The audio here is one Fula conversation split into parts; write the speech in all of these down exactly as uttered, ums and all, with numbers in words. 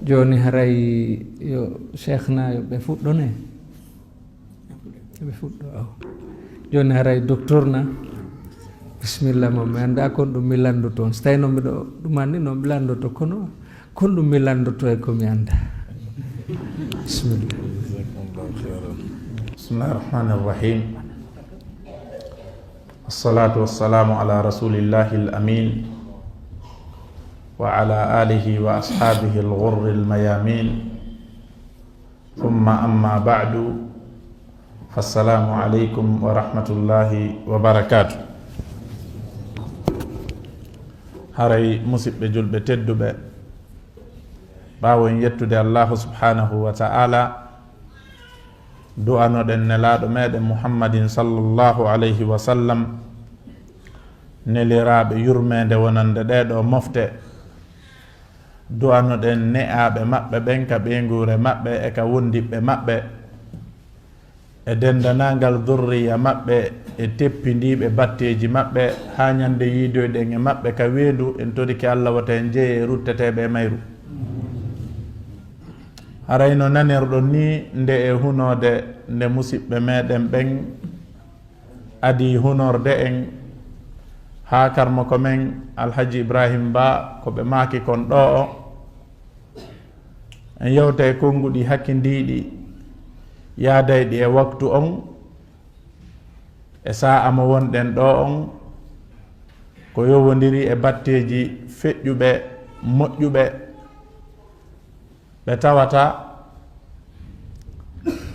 Jooni haray yo Cheikh na yo ɓe fuɗɗo ne? Ɓe fuɗɗo, aw. Jooni haray docteur na? Bismillah, mo mi annda kon ɗum mi lanndoto on. So tawi noon miɗo ɗum anndi noon mi lanndoto, kono kon ɗum mi lanndoto e ko mi annda. Bismillah. بسم الله الرحمن الرحيم. والصلاة والسلام على رسول الله الأمين وعلى آله وأصحابه الغر الميامين. ثم أما بعد، فالسلام عليكم ورحمة الله وبركاته. Haray, musiɓɓe julɓe tedduɓe, ɓaawo en yettude Allaahu subhaanahu wa ta'aala, du'anoɗen Nelaaɗo meɗen Muhammadin sallallahu alayhi wa sallam, neliraaɓe yurmeende wonande ɗee ɗoo mofte, du'anoɗen ne'aaɓe maɓɓe ɓen ka ɓeynguure maɓɓe e ka wondiɓɓe maɓɓe, e denndanangal durriya maɓɓe e teppindiiɓe batteeji maɓɓe haa ñande yiidoyɗen e maɓɓe ka weendu, en torike Alla wota en jeye e rutteteeɓe e mayru. Haray no nanirɗon nii nde e hunoode nde musiɓɓe meɗen ɓen adii hunorde en haa karmoko men Alhaji Ibrahim Ba ko ɓe maaki kon ɗoo o, en yewta e konnguɗi hakkindiiɗi yaadayɗi e waktu on e saa'a mo wonɗen ɗoo on, ko yowondiri e batteeji feƴƴuɓe, moƴƴuɓe, ɓe tawata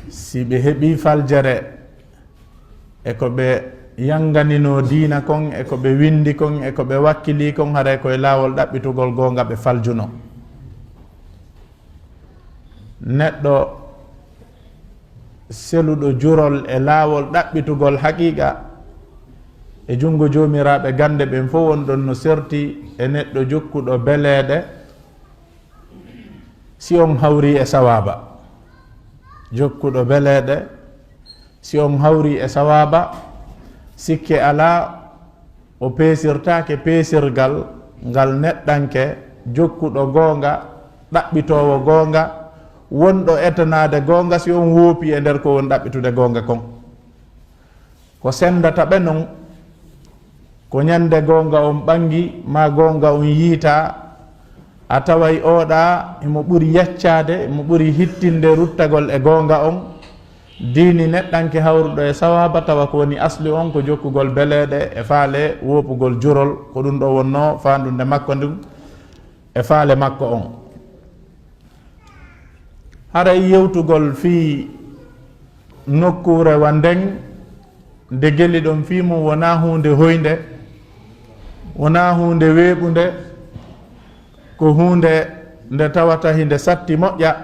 si ɓe heɓii faljere e ko ɓe yannganinoo diina kon, e ko ɓe winndi kon, e ko ɓe wakkilii kon, haray ko e laawol ɗaɓɓitugol goonga ɓe faljunoo. Neɗɗo seluɗo jurol e laawol ɗaɓɓitugol haqiiqa e junngo joomiraaɓe gannde ɓen fof wonɗon no serti e neɗɗo jokkuɗo beleeɗe, si on hawrii e sawaaba. Jokkuɗo beleeɗe, si on hawrii e sawaaba, sikke alaa, o peesirtaake peesirgal ngal neɗɗanke jokkuɗo goonga, ɗaɓɓitoowo goonga, wonɗo etanaade goonga, si on woopii e nder ko won ɗaɓɓitude goonga kon. Ko senndata ɓe non, ko ñande goonga on ɓanngi, maa goonga on yiitaa, a taway ooɗa himo ɓuri yaccaade, himo ɓuri hittinde ruttagol e goonga on. Diini neɗɗanke hawruɗo e sawaaba, tawa ko woni asli on ko jokkugol beleeɗe e faale woopugol jurol, ko ɗum ɗo wonnoo faandunde makko ndun e faale makko on. Haray yewtugol fii nokkuure wa nden, nde geliɗon fii mum wonaa huunde hoynde, wonaa huunde weeɓunde, ko huunde nde tawata hinde satti moƴƴa.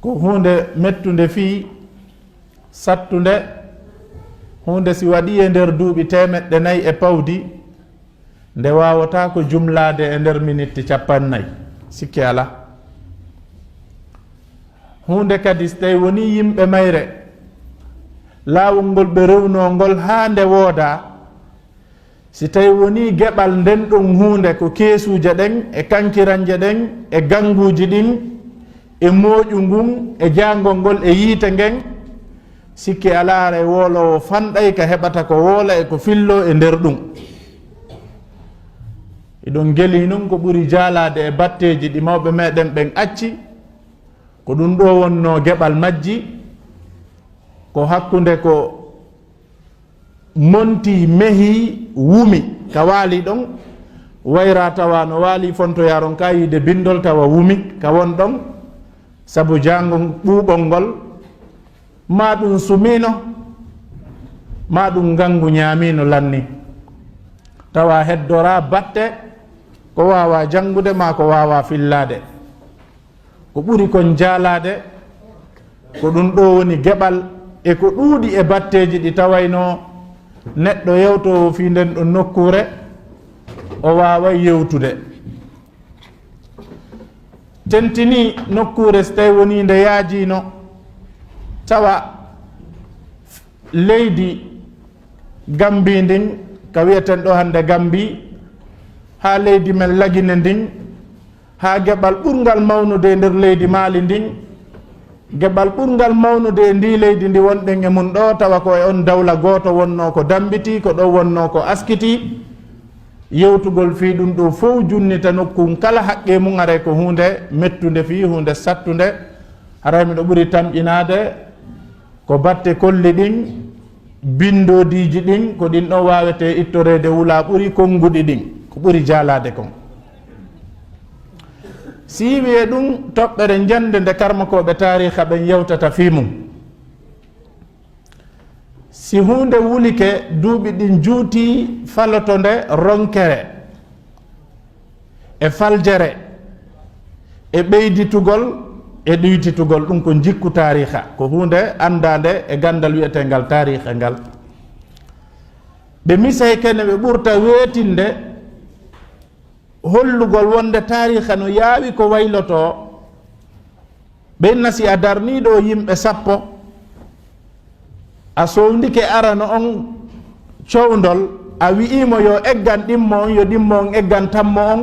Ko huunde mettunde fii sattunde, huunde si waɗii e nder duuɓi teemeɗɗe nayi e pawdi, nde waawataa ko jumlaade e nder minitti cappanɗe nayi, sikke alaa. Huunde kadi, si tawii wonii yimɓe mayre, laawol ngol ɓe rewnoo ngol haa nde woodaa, si tawii wonii geɓal nden ɗon huunde ko keesuuje ɗen e kankiranje ɗen e gannguuji ɗin e mooƴu ngun e jaangol ngol e yiite ngen, sikke alaa haray wooloowo fanɗay ka heɓata ko woola e ko filloo e nder ɗum. Iɗon gelii non ko ɓuri jaalaade e batteeji ɗi mawɓe meɗen ɓen acci, ko ɗum ɗoo wonnoo geɓal majji, ko hakkunde ko monti, mehi, wumi, ka waali ɗon, wayra tawa no waali fontoyaaron ka yiide bindol tawa wumi ka won ɗon, sabu jaango ɓuuɓol ngol, maa ɗum sumiino, maa ɗum ngangu ñaamiino lanni, tawa heddoraa batte ko waawaa janngude maa ko waawaa fillaade. Ko ɓuri kon jaalaade, ko ɗum ɗoo woni geɓal e ko ɗuuɗi e batteeji ɗi tawaynoo neɗɗo yewtoowo fii nden ɗon nokkuure, o waaway yewtude. Tentinii nokkuure, si tawii wonii nde yaajiino, Tawa leydi Gambi ndin, ka wiyeten ɗo hannde Gambi, haa leydi men Lagine ndin, haa geɓal ɓurngal mawnude e nder leydi Maali ndin, geɓal ɓurngal mawnude e ndi leydi ndi wonɗen e mun ɗo, tawa ko e on dawla gooto wonnoo ko dambitii, ko ɗo wonnoo ko askitii. Yewtugol fii ɗum ɗo fow junnita nokku kala haqqee mum, haray ko huunde mettunde fii, huunde sattunde. Haray miɗo ɓuri tamƴinaade ko batte kolli ɗin, binndoodiiji ɗin, ko ɗin ɗon waawetee ittoreede wula ɓuri konnguɗi ɗin, ko ɓuri jaalaade kon. Si wiyee ɗum toɓɓere njannde nde karmokooɓe taariika ɓen yewtata fii mum. Si huunde wulike, duuɓi ɗin juuti faloto nde ronkere, e faljere, e ɓeyditugol, e ɗuytitugol. Ɗum ko njikku taariika, ko huunde anndaande e ganndal wiyeteengal taariika ngal. Ɓe misay kene ɓe ɓurta weetinde hollugol wonde taariika no yaawi ko waylotoo. Ɓen na si a darnii ɗo yimɓe sappo, a sowndike arano on cowndol, a wi'ii mo yo eggan ɗimmo on, yo ɗimmo on eggan tammo on,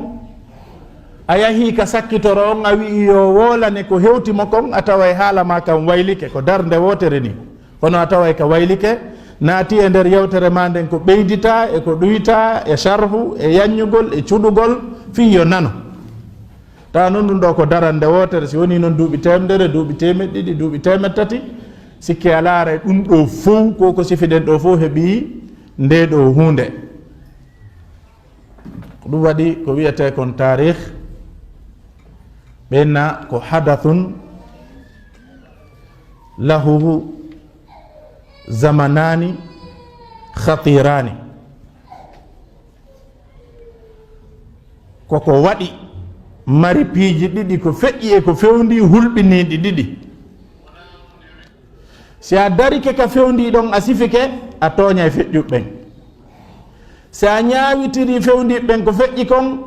a yahii ka sakkitoro on, a wi'ii yo woolane ko hewti mo kon, a taway haala maa kan waylike, ko darnde wootere ni. Kono a taway ka waylike, naati e nder yewtere maa nden ko ɓeyditaa, e ko ɗuytaa, e sharhu, e yanñugol, e cuɗugol, fii yo nano. Tawa non ɗum ɗo ko darannde wootere, si wonii non duuɓi teemedere, duuɓi teemeɗɗe ɗiɗi, duuɓi teemeɗɗe tati, sikke alaa, haray ɗum ɗo fow, ko ko sifiɗen ɗo fow heɓii ndee ɗo huunde. Ko ɗum waɗi ko wiyetee kon taariik, ɓe na ko hadathun lahu zamanaani khatiraani. Koko waɗi mari piiji ɗiɗi, ko feƴƴi e ko fewndii, hulɓiniiɗi ɗiɗi. Si a darike ka fewndii ɗon, a sifike, a tooñay feƴƴuɓe ɓen. Si a ñaawitirii fewndiiɓe ɓen ko feƴƴi kon,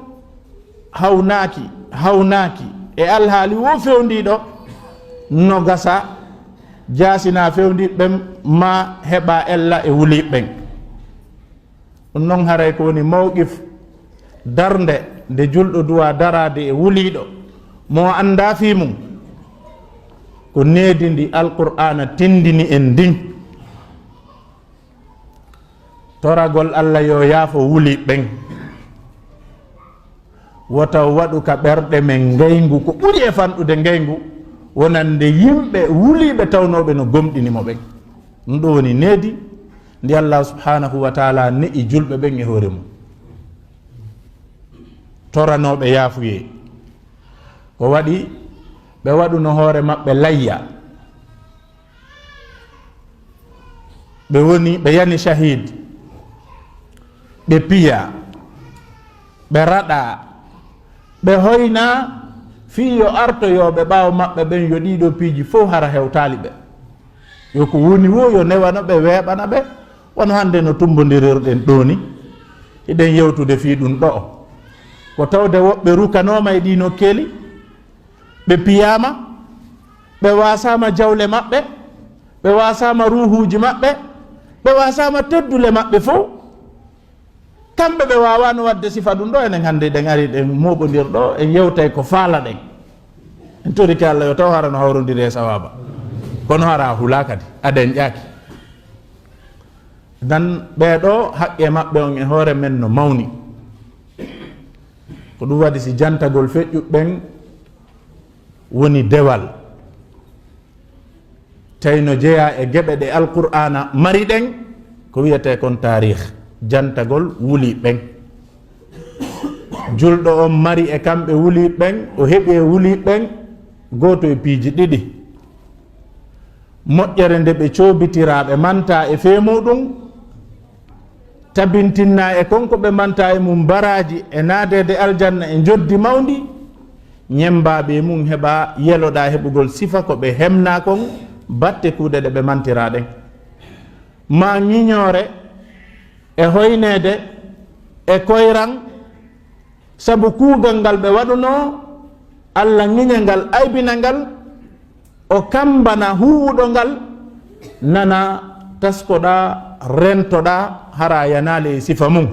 hawnaaki, hawnaaki e alhaali woo fewndiiɗo, no gasa jaasinaa fewndiiɓe ɓen, maa heɓaa ella e wuliiɓe ɓen. Ɗum non haray ko woni mawqif, darnde nde julɗo duwaa daraade e wuliiɗo mo o anndaa fii mum, ko needi ndi Alqur'aana tinndini en ndin. Toragol Alla yo yaafo wuli ɓen. Wota o waɗu ka ɓerɗe men ngayngu, ko ɓuri e fanɗude ngayngu, wonande yimɓe wuliiɓe tawnooɓe no gomɗini mo ɓen. Ɗum ɗo woni needi ndi Allah subhanahu wa taala ne'i julɓe ɓen e hoore mum. Toranooɓe yaafuyee. Ko waɗi ɓe waɗuno hoore maɓɓe layya. Ɓe woni, ɓe yani shahid, ɓe piya, ɓe raɗa, ɓe hoyna, fii yo artoyooɓe ɓaawo maɓɓe ɓen, yo ɗii ɗoo piiji fow hara hewtaali ɓe. Yo ko woni woo, yo newano ɓe, weeɓana ɓe, wano hannde no tummbondirirɗen ɗoo ni. Hiɗen yewtude fii ɗum ɗoo. Ko tawde woɓɓe rukanooma e ɗii nokkeeli, ɓe piyaama, ɓe waasaama jawle maɓɓe, ɓe waasaama ruuhuuji maɓɓe, ɓe waasaama teddule maɓɓe fow. Kamɓe ɓe waawaano waɗde sifa ɗum ɗoo, enen hannde eɗen ari, ɗen mooɓondir ɗoo, en yewtay ko faalaɗen. En torike Allah yo taw hara no hawrondiri e sawaaba. Kono hara a hulaa kadi, a deñƴaaki. Nan ɓee ɗoo, haqqee maɓɓe on e hoore men no mawni. Ko ɗum waɗi si jantagol feƴƴuɓe ɓen woni dewal, tawi no jeyaa e geɓe ɗe Alqur'aana mari ɗen, ko wiyetee kon taariih, jantagol wuliiɓe ɓen. Julɗo on mari e kamɓe wuliiɓe ɓen, o heɓi e wuliiɓe ɓen gooto e piiji ɗiɗi. Moƴƴere nde ɓe coobitiraa, ɓe mantaa e fee muuɗum, tabintinnaa e kon ko ɓe mantaa e mum baraaji e naadeede aljanna e njoddi mawndi, ñemmbaaɓe e mum heɓa yeloɗaa heɓugol sifa ko ɓe hemnaa kon batte kuuɗe ɗe ɓe mantiraa ɗen. Maa ŋiñoore e hoyneede e koyran, sabu kuugal ngal ɓe waɗunoo, Alla ŋiña ngal, aybina ngal, o kammbana huuwuɗo ngal, Nana, taskoɗaa, rentoɗaa, hara a yanaali e sifa mum.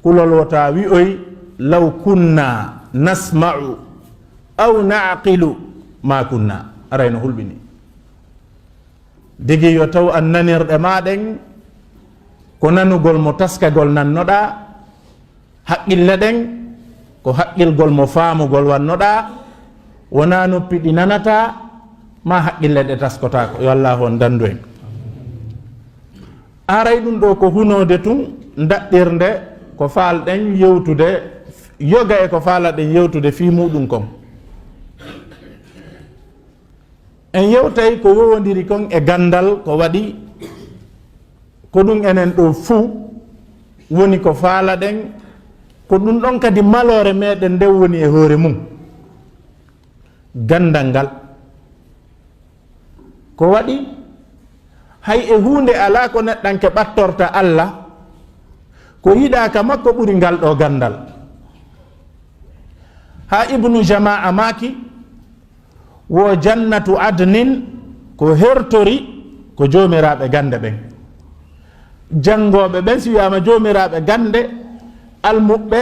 Kulol wota wi'oy, "Law kunna nasma'u aw na'qilu ma kunna." Aray no hulɓini. Digi yo taw an nanirɗe maa ɗen ko nanugol mo taskagol nannoɗaa, haqqille ɗen ko haqqilgol mo faamugol wannoɗaa, wonaa noppi ɗi nanataa, maa haqqille ɗe taskotaako. Yo Allaahu on danndu en. Aray ɗum ɗoo ko hunoode tun ndaɗɗirnde ko faalɗen yewtude, yoga e ko faalaɗen yewtude fii muuɗum kon. En yewtay ko yowondiri kon e ganndal ko waɗi ko ɗum enen ɗoo fuu woni ko faalaɗen, ko ɗum ɗon kadi maloore meɗen nden woni e hoore mum. Ganndal ngal ko waɗi hay e huunde alaa ko neɗɗanke ɓattorta Alla, ko yiɗaa ka makko ɓuri ngal ɗoo ganndal. Haa Ibnu Jamaa maaki, wo jannatu adnin ko hertori ko joomiraaɓe gannde ɓen. Janngooɓe ɓen, si wiyaama joomiraaɓe gannde, almuɓɓe,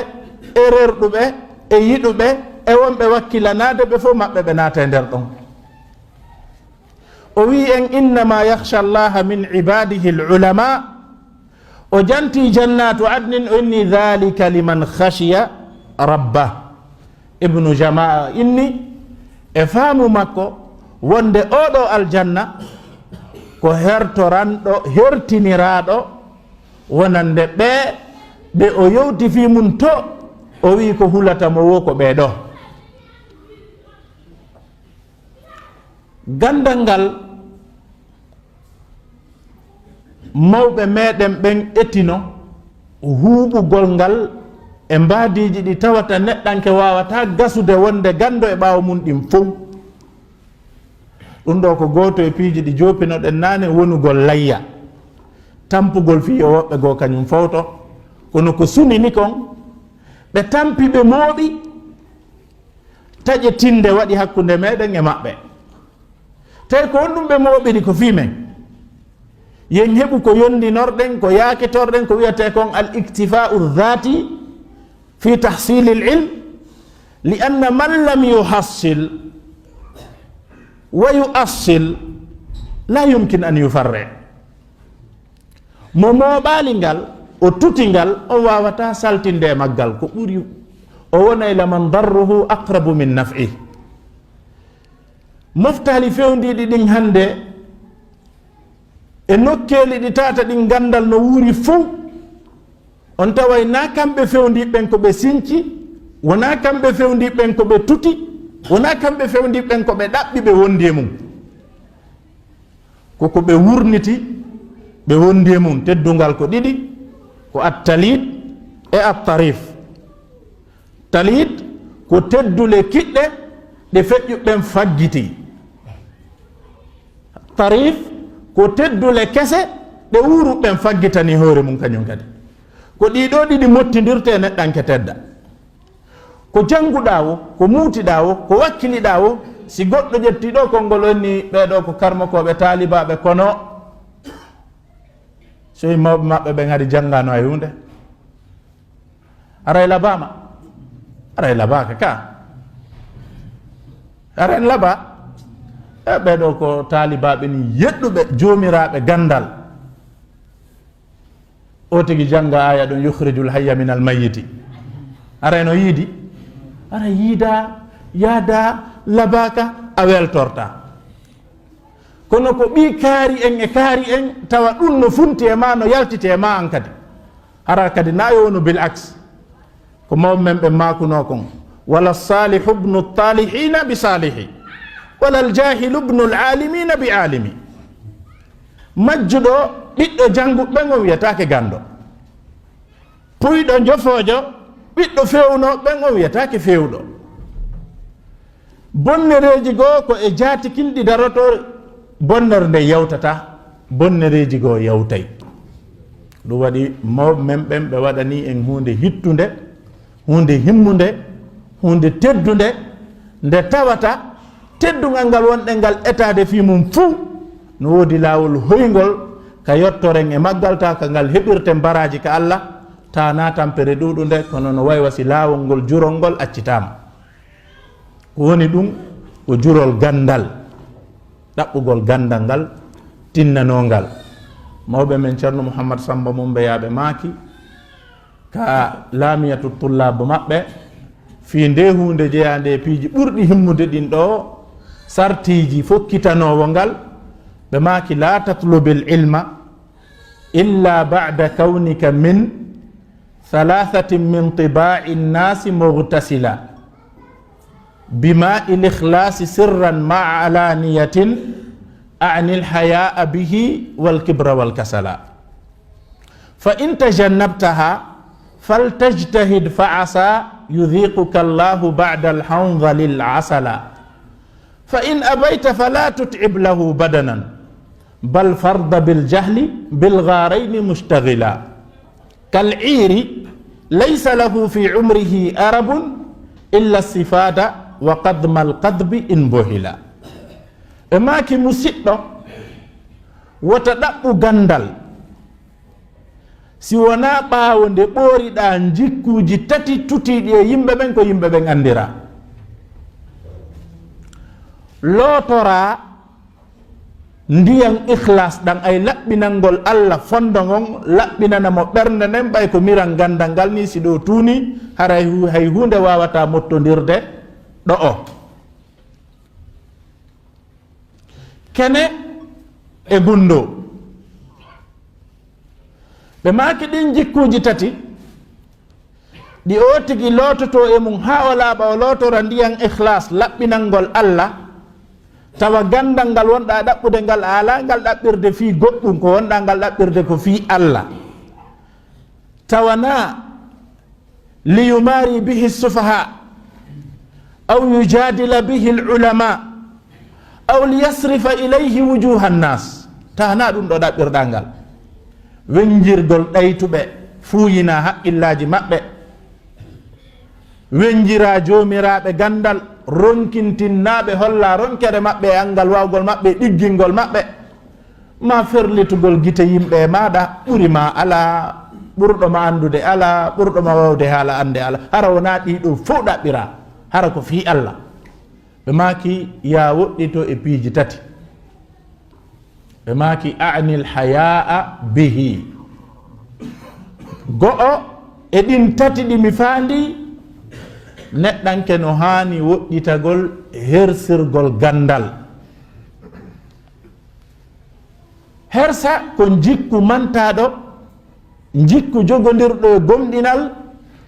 e rerɗuɓe, e yiɗuɓe, e wonɓe wakkilanaade ɓe fof maɓɓe ɓe naata e nder ɗon. O wi'i en, "Innama yakhsha Allaha min ibadihi al-ulama." O janti jannatu adnin, o inni, "Dhalika liman khashiya rabba." Ibnu Jamaa inni e faamu makko wonde oɗo aljanna ko hertoranɗo, hertiniraaɗo wonande ɓe, ɓe o yewti fii mum to, o wi'i ko hulata mo wo ko ɓee ɗoo. Ganndal ngal mawɓe meɗen ɓen etino huuɓugol ngal e mbaadiiji ɗi tawata neɗɗanke waawataa gasude wonde ganndo e ɓaawo mum ɗin fow. Ɗum ɗoo ko gooto e piiji ɗi joopinoɗen naane wonugol layya, tampugol fii yo woɓɓe goo kañum fowto, kono ko sunini kon, ɓe tampi ɓe mooɓi, taƴe tinde waɗi hakkunde meɗen e maɓɓe. Tawi ko honɗum ɓe mooɓiri ko fii men? Yen heɓu ko yondinorɗen, ko yaakitorɗen, ko wiyetee kon al iktifa'u dhati fi tahsilil ilm, li anna man lam yuhassil wa yu'assil la yumkin an yufarri. Mo mooɓaali ngal, o tuti ngal, on waawataa saltinde e maggal ko ɓuri, o wonay la man darruhu aqrabu min naf'i. Moftaali fewndiiɗi ɗin hannde e nokkeeli ɗi tata ɗin ganndal no wuuri fow, on taway naa kamɓe fewndii ɓen ko ɓe sinci, wonaa kamɓe fewndii ɓen ko ɓe tuti, wonaa kamɓe fewndii ɓen ko ɓe ɗaɓɓi ɓe wondi e mum. Ko ko ɓe wurniti, ɓe wondi e mum. Teddungal ko ɗiɗi, ko at-talid e at-tarif. Talid ko teddule kiɗɗe ɗe feƴƴuɓe ɓen faggiti. Tarif ko teddule kese ɗe wuuruɓe ɓen faggitani hoore mum kañum kadi. Ko ɗii ɗoo ɗiɗi mottindirtee neɗɗanke tedda. Ko jannguɗaa woo, ko muutiɗaa woo, ko wakkiliɗaa woo, si goɗɗo ƴettii ɗoo konngol, o inni ɓee ɗoo ko karmokooɓe taalibaaɓe, kono so e mawɓe maɓɓe ɓen hari janngaano hay huunde. Haray labaama? Haray labaaka ka. Haray en labaa? E ɓee ɗoo ko taalibaaɓe ni yeɗɗuɓe joomiraaɓe ganndal. O tigi jannga aaya ɗon, "Yukhrijul hayya minal mayyiti." Haray no yiidi? Haray yiidaa, yaadaa, labaaka, a weltortaa. Kono ko ɓii kaari en e kaari en, tawa ɗum no funti e maa, no yaltiti e maa an kadi. Hara kadi na yo wonu bil aks. Ko mawɓe men ɓe maakunoo kon, "Wala salihu bnu talihina bi salihi, wala al jahilu bnu al alimina bi alimi." Majjuɗo ɓiɗɗo jannguɓe ɓen, on wiyataake ganndo. Puyɗo njofoojo ɓiɗɗo feewunoo ɓen, on wiyataake feewɗo. Bonnereeji goo ko e jaati kin ɗi darotoo, bonnere nde yawtataa, bonnereeji goo yawtay. Ɗum waɗi mawɓe men ɓen ɓe waɗanii en huunde hittunde, huunde himmunde, huunde teddunde, nde tawata teddungal ngal wonɗen ngal etaade fii mum fuu, No woodi laawol hoyngol ka yottoren e maggal, ta ka ngal heɓirten baraaji ka Allah, ta na tampere ɗuuɗunde, kono no waywa si laawol ngol jurol ngol accitaama. Ko woni ɗum? Ko jurol ganndal, ɗaɓɓugol ganndal ngal, tinnanoo ngal. Mawɓe men Ceerno Muhammad Sammba Mumbeyaaɓe maaki, ka laamiyatu tullaabu maɓɓe, fii ndee huunde jeyaande e piiji ɓurɗi himmude ɗin ɗoo, sartiiji fokkitanoowo ngal, ɓe maaki, "Laa tatlubil ilma illa ba'da kawnika min thalathatin min tibaa'i nnaasi mughtasila." بماء الإخلاص سرا مع علانية، أعني الحياء به والكبر والكسلا. فإن تجنبتها فلتجتهد فعسى يذيقك الله بعد الحنظل العسلا. فإن أبيت فلا تتعب له بدنا، بل فارض بالجهل بالغارين مشتغلا. كالعير ليس له في عمره أرب إلا الصفاد وقضم القضب إن بهلا. E maaki, musiɗɗo, wota ɗaɓɓu ganndal si wonaa ɓaawo nde ɓooriɗaa njikkuuji tati tutiiɗi e yimɓe ɓen, ko yimɓe ɓen anndiraa. Lootoraa ndiyan ikhlas ɗan, ay laɓɓinangol Allah fondo ngon, laɓɓinana mo ɓernde nden, ɓay ko miran ganndal ngal ni, si ɗo tuuni, haray hu-, hay huunde waawataa mottondirde ɗo'o. Kene e gunndoo. Ɓe maaki ɗin jikkuuji tati, ɗi o tigi loototoo e mum haa o laaɓa, o lootora ndiyan ikhlas, laɓɓinangol Allah, tawa ganndal ngal wonɗaa ɗaɓɓude ngal, a alaa ngal ɗaɓɓirde fii goɗɗum, ko wonɗaa ngal ɗaɓɓirde ko fii Allah. Tawa na liyumaari bihi sufaha, aw yujadila bihi al-ulama, aw liyasrifa ilayhi wujuha nnas. Tawa na ɗum ɗo ɗaɓɓirɗaa ngal. Wenjirgol ɗaytuɓe, fuuyina haqqillaaji maɓɓe. Wenjira joomiraaɓe ganndal, ronkintinnaaɓe, holla ronkere maɓɓe e anngal waawgol maɓɓe, ɗiggingol maɓɓe. Ma ferlitugol gite yimɓe e maaɗa, ɓuri ma alaa, ɓurɗo ma anndude alaa, ɓurɗo ma waawde haala annde alaa. Hara wonaa ɗii ɗoo fow ɗaɓɓiraa, hara ko fii Allah. Ɓe maaki, yaa woɗɗito e piiji tati. Ɓe maaki, "A'nil haya'a bihi." Go'o e ɗin tati ɗi mi faandi, neɗɗanke no haani woɗɗitagol hersirgol ganndal. Hersa ko njikku mantaaɗo, njikku jogondirɗo e gomɗinal,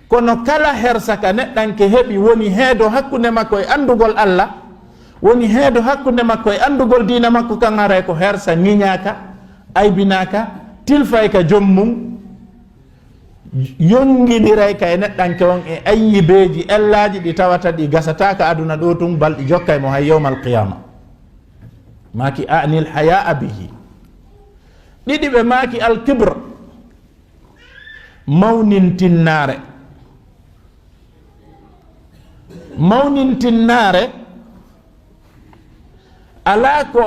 kono kala hersa ka neɗɗanke heɓi woni heedo hakkunde makko e anndugol Allah, woni heedo hakkunde makko e anndugol diina makko, kan haray ko hersa ŋiñaaka, aybinaaka, tilfayka joom mum, yonginirayka e neɗɗanke on e ayyibeeji, ellaaji ɗi tawata ɗi gasataaka aduna ɗo tun, bal ɗi jokkay mo hay yawmal qiyaama. Maaki, "A'nil haya'a bihi." Ɗiɗi ɓe maaki, "Al kibr." Mawnintinnaare. Mawnintinnaare alaa ko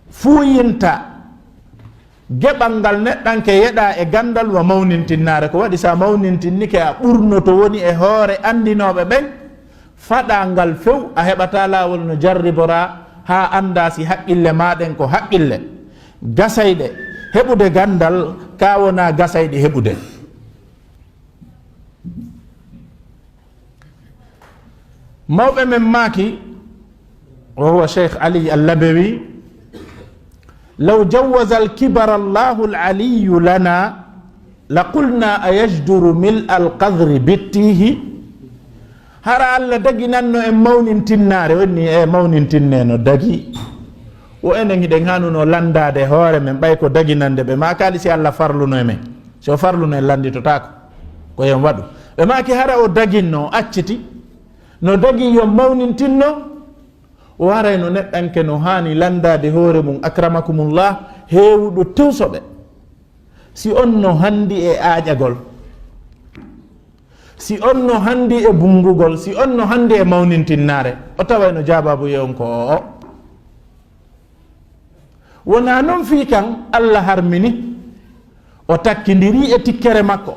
fuuyinta geɓal ngal neɗɗanke yeɗa e ganndal wa mawnintinnaare. Ko waɗi, sa mawnintinnike, a ɓurnoto woni e hoore anndinooɓe ɓen, faɗa ngal few, a heɓata laawol no jarriboraa, haa annda si haqqille maa ɗen ko haqqille gasayɗe heɓude ganndal, ka wona gasayɗe heɓude. Mawɓe men maaki, wa huwa Cheikh Ali Al-Labewi, "Law jawwaza al-kibara Allahu al-Aliyyu lana, la qulna a yajduru mil al-qadri bittihi." Hara Allah daginanno en mawnintinnaare, wonni e mawnintinne no dagi. Wo enen hiɗen hanuno landaade hoore men, ɓay ko daginande ɓe. Ma kaali si Allah farluno e men. Si o farluno en landitotaako. Ko yen waɗu. Ɓe maaki hara o daginno, o acciti. No dagi yo mawnintinno. O waray no neɗɗanke no haani landaade hoore mum, akramakumullah, heewuɗo tewsoɓe. Si on no handi e aaƴagol, si on no handi e bungugol, si on no handi e mawnintinnaare, o taway no jaabaabu e on ko o, o. Wonaa noon fii kan Allah harmini, o takkindiri e tikkere makko,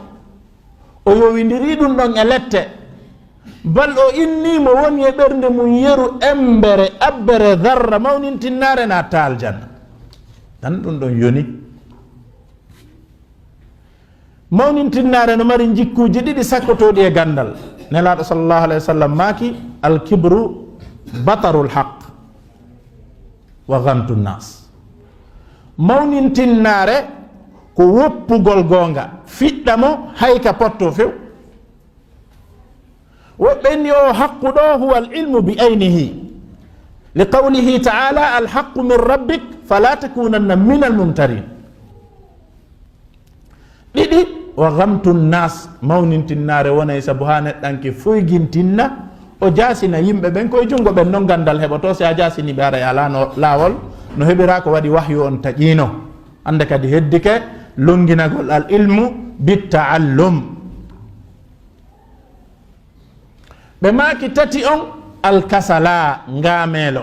o yowindiri ɗum ɗon e lette, bal o innii mo woni e ɓernde mum yeru embere, abbere, darra, mawnintinnaare, naatta aljanna. Tan ɗum ɗon yoni. Mawnintinnaare no mari njikkuuji ɗiɗi sakkotooɗi e ganndal. Nelaaɗo sallallahu alayhi wa sallam maaki, "Al kibru batarul haq wa ghamtu nnas." Mawnintinnaare ko woppugol goonga, fiɗɗa mo hay ka potto few. Woɓɓe inni o haqqu ɗo huwa al ilmu bi aynihi. Li qawlihi ta'ala, "Al haqqu min rabbik, fala takunanna min al mumtarin." Ɗiɗi, wa ghamtu nnas, mawnintinnaare wonay sabu haa neɗɗanke foygintinna, o jaasina yimɓe ɓen, koye junngo ɓen non ganndal heɓoto, si a jaasini ɓe haray a alaa no laawol, no heɓiraa ko waɗi wahyu on taƴiino. Annde kadi heddike lonnginagol al ilmu bit ta'allum. Ɓe maaki tati on, alkasala, ngaameelo.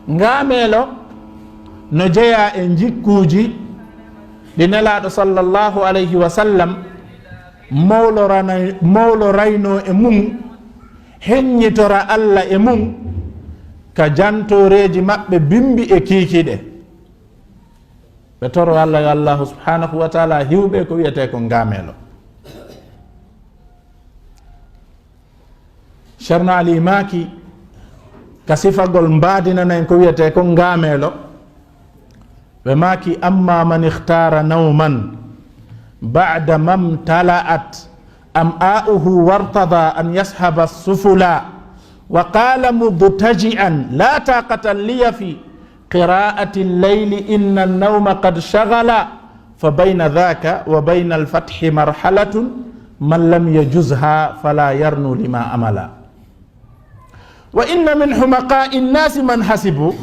Ngaameelo no jeyaa e njikkuuji ɗi Nelaaɗo sallallahu alayhi wa sallam mawlorana-, mawloraynoo e mum, heññitora Alla e mum, ka jantooreeji maɓɓe bimbi e kiikiiɗe. Ɓe toro Alla yo Allahu subhanahu wa taala hiwɓe ko wiyetee ko ngaameelo. Ceerno Ali maaki, ka sifagol mbaadinana en ko wiyetee ko ngaameelo, ɓe maaki, "Amma man ikhtara nawman ba'da mamtala'at am'a'uhu wartada an yashaba sufula wa qala mudtaji'an la taqata liya fi qira'ati al-layli inna an-nawma qad shaghala, fa bayna dhaka wa bayna al-fathi marhalatun, man lam yajuzha fala yarnu lima amala. Wa inna min humaqa'i an-nasi man hasibu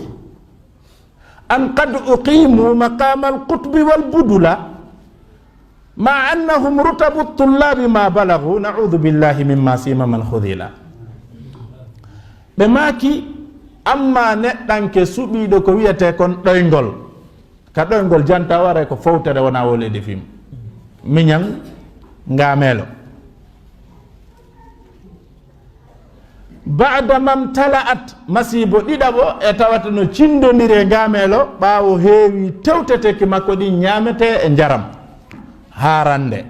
an qad uqimu maqama al-qutbi wal budula, ma annahum rutabu at-tullabi ma balagu, na'udhu billahi mimma sima man khudhila." Ɓe maaki, amma neɗɗanke suɓiiɗo ko wiyetee kon ɗoyngol, ka ɗoyngol janta o aray ko fowtere wona wolede fim, miñan, ngaameelo. Ba'da mamtala'at, masiibo ɗiɗaɓo e tawata no cindondiri e ngaameelo, ɓaawo heewi tewteteki makko ɗin ñaametee e njaram haarande.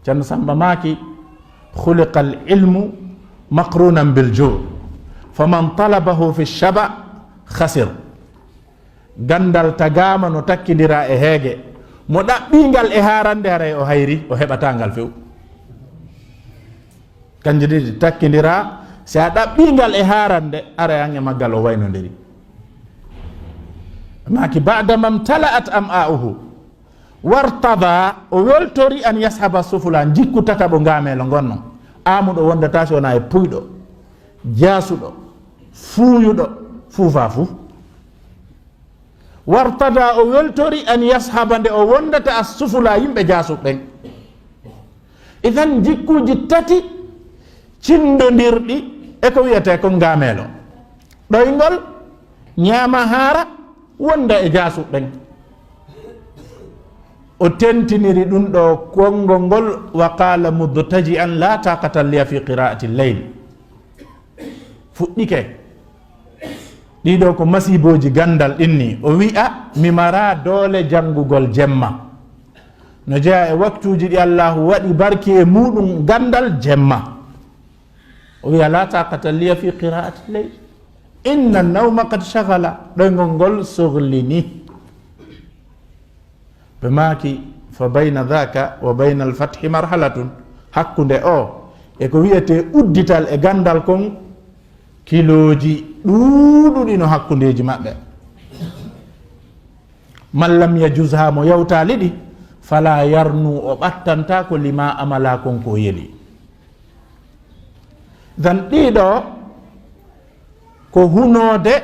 Ceerno Samba maaki, "Khuliqa al-ilmu maqrunan bil ju', faman talabahu fi shaba khasir." Ganndal tagaama no takkindira e heege. Mo ɗaɓɓii ngal e haarande, haray o hayri, o heɓataa ngal few. Kanje ɗiɗi takkindira, si a ɗaɓɓii ngal e haarande, haray an e maggal o waynondiri. Maaki, "Ba'da mamtala'at am'a'uhu." Wartada, o weltori an yashaba sufula, njikku tataɓo ngaameelo ngon non. Aamuɗo wondata si wonaa e puyɗo, jaasuɗo, fuuyuɗo, fuufa fuu. Wartada, o weltori an yashaba, nde o wondata as sufula, yimɓe jaasuɓe ɓen. Idan, njikkuuji tati cindondirɗi e ko wiyetee ko ngaameelo. Ɗoyngol, ñaama haara, wonda e jaasuɓe ɓen. O tentiniri ɗum ɗo konngol ngol, wa qala mudtaji'an la taqata liya fi qira'ati al-layl. Fuɗɗike. Ɗiɗo ko masiibooji ganndal ɗin ni. O wi'a, "Mi maraa doole janngugol jemma." No jeyaa e waktuuji ɗi Allaahu waɗi barki e muuɗum ganndal jemma. O wi'a, "La taqata liya fi qira'ati leyl. Inna nawma qad shaghala." Ɗoyngol ngol sohlini. Ɓe maaki, "Fa bayna dhaka wa bayna al-fathi marhalatun." Hakkunde o e ko wiyetee uddital e ganndal kon, kilooji ɗuuɗuɗi no hakkundeeji maɓɓe. "Man lam yajuzha", mo yawtaali ɗi, "fala yarnu", o ɓattantaako, "lima amala", kon ko yeli. Dan ɗiɗo ko hunoode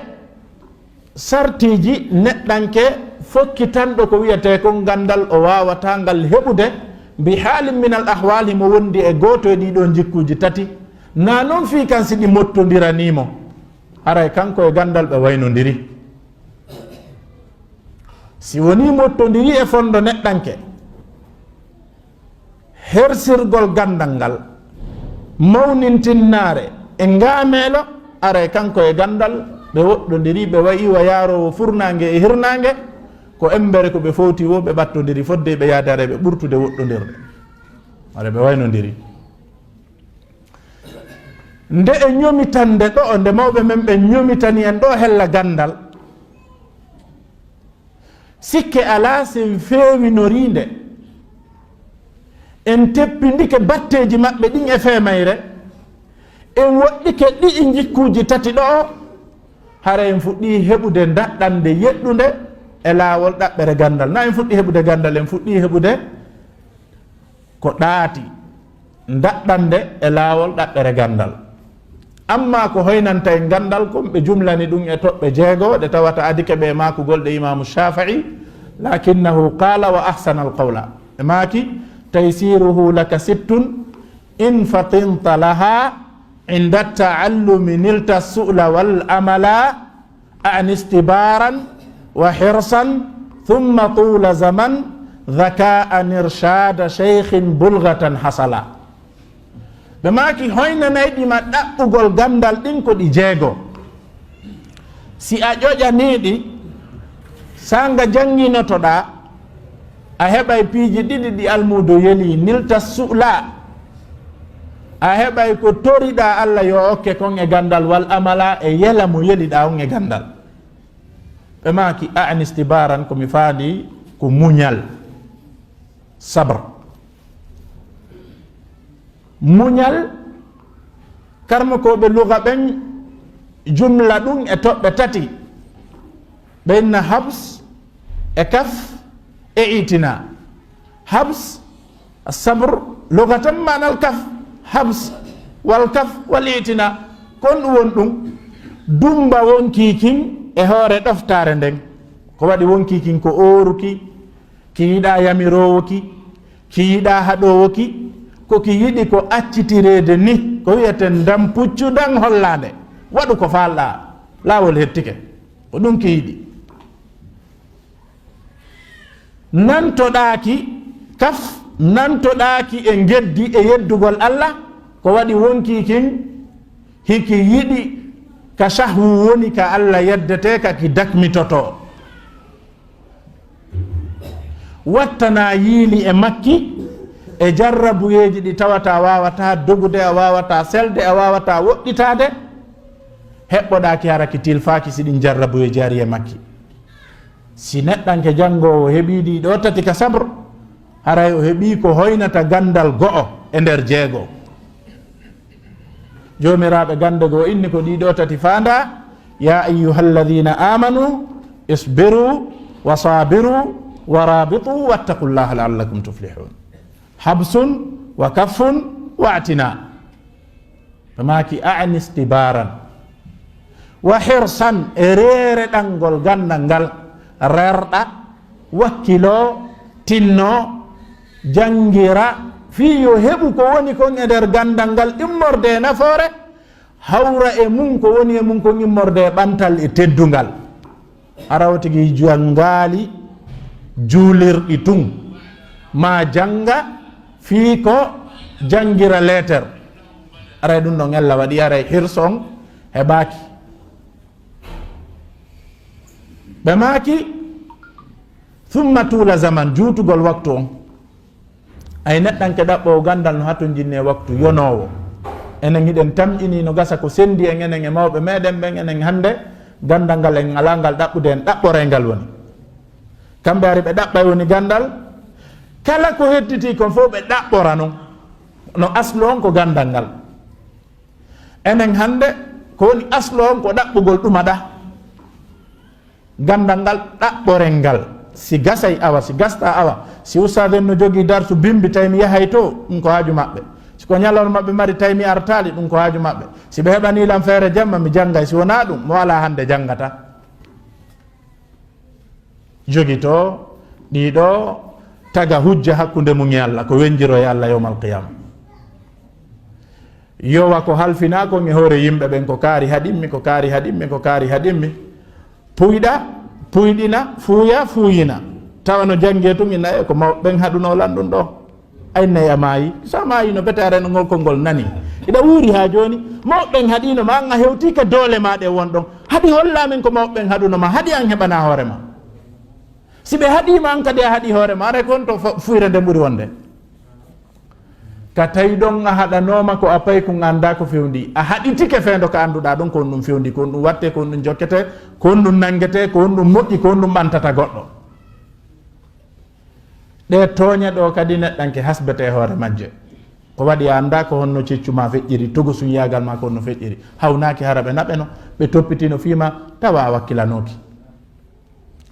sartiiji neɗɗanke fokkitanɗo ko wiyetee ko nganndal o waawataa ngal heɓude, bi haalin min al ahwaal, himo wondi e gooto e ɗii ɗoo njikkuuji tati, naa noon fii kan si ɗi mottondiranii mo, haray kanko e ganndal ɓe waynondiri. Si wonii mottondiri e fondo neɗɗanke, hersirgol ganndal ngal, mawnintinnaare e ngaameelo, aray kanko e ganndal ɓe woɗɗondiri, ɓe wayi wa yaaroowo furnaange e hirnaange, ko embere ko ɓe fowti wo, ɓe ɓattondiri fodde ɓe yaade, aray ɓe ɓurtude woɗɗondirde. Aray ɓe waynondiri. Nde e ñomitande ɗo, nde mawɓe men ɓe ñomitani en ɗo hella ganndal, sikke alaa, si en feewinorii nde, en teppindike batteeji maɓɓe ɗin e feemayre, en woɗɗike ɗi'i njikkuuji tati ɗo, hara en fuɗɗii heɓude daɗɗande yeɗɗunde e laawol ɗaɓɓere ganndal. Na en fuɗɗii heɓude ganndal, en fuɗɗii heɓude ko ɗaati daɗɗande e laawol ɗaɓɓere ganndal. Amma ko hoynanta en ganndal kon, ɓe jumlani ɗum e toɓɓe jeego ɗe tawata adike ɓe maakugol ɗe Imaamu Shaafi'i, "Lakinnahu qaala wa ahsana al-qawla." Ɓe maaki, "Taysiruhu laka sittun, in fatinta laha, inda ta'allumi nilta su'la wal amala, a'ni istibaran wa hirsan, thumma tula zaman, dhaka'an irshada shaykhin bulghatan hasala." Ɓe maaki, hoynanayɗi ma ɗaɓɓugol ganndal ɗin ko ɗi jeego. Si a ƴoƴanii ɗi, saanga jannginotoɗaa, a heɓay piiji ɗiɗi ɗi almuudo yeli, nilta su'la. A heɓay ko toriɗaa Alla yo okke kon e ganndal, wal amala e yela mo yeliɗaa on e ganndal. Ɓe maaki, a'ni istibaran, ko mi faandi ko muñal, sabr. Muñal, karmokooɓe luga ɓen jumla ɗum e toɓɓe tati. Ɓe inna habs e kaf e itina. Habs, sabr, lugatan ma'anal kaf, habs, wal kaf, wal itina. Kon ɗum won ɗum, dumba wonkii kin e hoore ɗoftaare nden. Ko waɗi wonkii kin ko ooruki, ki yiɗaa yamiroowo ki, ki yiɗaa haɗoowo ki, ko ki yiɗi ko accitireede ni, ko wi'eten ndan puccu ndan hollaande, waɗu ko faalɗaa, laawol hettike, ko ɗum ki yiɗi. Nantoɗaaki kaf, nantoɗaaki e ngeddi e yeddugol Alla, ko waɗi wonkii kin hiki yiɗi ka shahwu woni ka Alla yeddetee ka ki dakmitotoo. Wattanaa yiili e makki e jarrabuyeeji ɗi tawata a waawataa dogude, a waawataa selde, a waawataa woɗɗitaade. Heɓɓoɗaaki hara ki tilfaaki si ɗin jarrabuyeeji ari e makki. Si neɗɗanke janngoowo heɓii ɗii ɗoo tati ka sabr, haray o heɓii ko hoynata ganndal go'o e nder jeego. Joomiraaɓe gannde goo inni ko ɗii ɗoo tati faandaa, "Ya ayyuhalladhina amanu isbiru wa sabiru wa rabitu wattaqullaha la'allakum tuflihun." Habsun wa kaffun wa atina. Ɓe maaki, "A'ni istibaran." Wa hirsan, e reere ɗanngol ganndal ngal, rerɗa, wakkiloo, tinnoo, janngira, fii yo heɓu ko woni kon e nder ganndal ngal immorde e nafoore, hawra e mum ko woni e mum kon immorde e ɓantal e teddungal. Hara o tigi janngaali juulirɗi tun, maa jannga fii ko janngira leeter. Aray ɗum ɗon ella waɗi, aray hirson heɓaaki. Ɓe maaki, "Thumma tuula zaman," juutugol waktu on. Ay neɗɗanke ɗaɓɓoowo ganndal no hatonjinni e waktu yonoowo. Enen hiɗen tamƴinii no gasa ko senndi en enen e mawɓe meɗen ɓen, enen hannde ganndal ngal en alaa ngal ɗaɓɓude, en ɗaɓɓoray ngal woni. Kamɓe ari ɓe ɗaɓɓay woni ganndal, kala ko hedditii kon fof ɓe ɗaɓɓora non. No aslu on ko ganndal ngal. Enen hannde ko woni aslu on ko ɗaɓɓugol ɗuma ɗa. Ganndal ngal ɗaɓɓoren ngal, si gasay awa, si gasta awa, si ustaad en no jogii darsu bimbi tawi mi yahay to, ɗum ko haaju maɓɓe. Si ko ñalawma maɓɓe mari tawi mi artaali, ɗum ko haaju maɓɓe. Si ɓe heɓanii lan feere jamma, mi janngay, si wonaa ɗum, mo alaa hannde janngata. Jogitoo ɗii ɗoo taga hujja hakkunde mum e Alla, ko wenjiro e Alla yawmal qiyaama. Yowa ko halfinaa kon e hoore yimɓe ɓen, ko kaari haɗimmi, ko kaari haɗimmi, ko kaari haɗimmi. Puyɗa, Puyɗina, fuuya, fuuyina. Tawa no janngee tun, ina e ko mawɓe ɓen haɗunoo lan ɗun ɗoo. Ay, nay a maayi. So a maayi no bete, arayno ngol konngol nani. Iɗa wuuri haa jooni. Mawɓe ɓen haɗiino ma, an a hewtii ka doole maa ɗen won ɗon. Haɗi hollaa men ko mawɓe ɓen haɗuno ma. Haɗi an heɓanaa hoore maa. Si ɓe haɗii ma an kadi a haɗii hoore maa, aray ko honto fa-, fuyre nden ɓuri wonde? Ka tawi ɗon a haɗanooma ko a payi kun, a anndaa ko fewndii. A haɗitike fewndo ka annduɗaa ɗon ko honɗun fewndii, ko honɗun wattee, ko honɗun jokketee, ko honɗun nanngetee, ko honɗun moƴƴi, ko honɗun ɓantata goɗɗo. Ɗee tooñe ɗoo kadi neɗɗanke hasbete e hoore majje. Ko waɗi a anndaa ko honno ciccu maa feƴƴiri, togosunyaagal maa ko honno feƴƴiri. Hawnaaki hara ɓe naɓeno, ɓe toppitiino fii maa, tawa a wakkilanooki.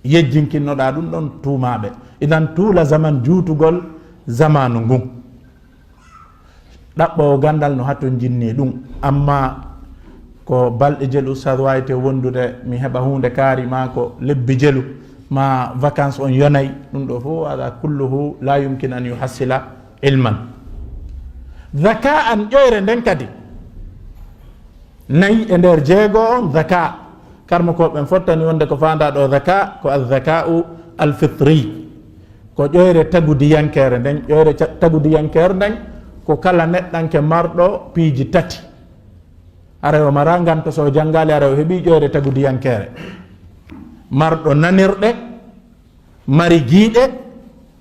Yejjinkinnoɗaa ɗun ɗon tuumaaɓe. Idan tuula zaman juutugol zamaanu ngun. Ɗaɓɓoowo ganndal no hatonjinnii ɗun. Amma ko balɗe jelu Ustaz waawete wondude, mi heɓa huunde kaari maa ko lebbi jelu, maa vacances on yonay. Ɗun ɗoo fow, hada kulluhu la yumkin an yuhassila ilman. Zaka'an, ƴoyre nden kadi. Nayi e nder jeego on, zaka. Karmokooɓe ɓen fottani wonde ko faandaa ɗoo zaka, ko az-zaka'u al-fitri. Ko ƴoyre tagudiyankeere nden. Ƴoyre ca-, tagudiyankeere nden ko kala neɗɗanke marɗo piiji tati. Aray o maraa nganto, so o janngaali, aray o heɓii ƴoyre tagudiyankeere. Marɗo nanirɗe, mari giiɗe,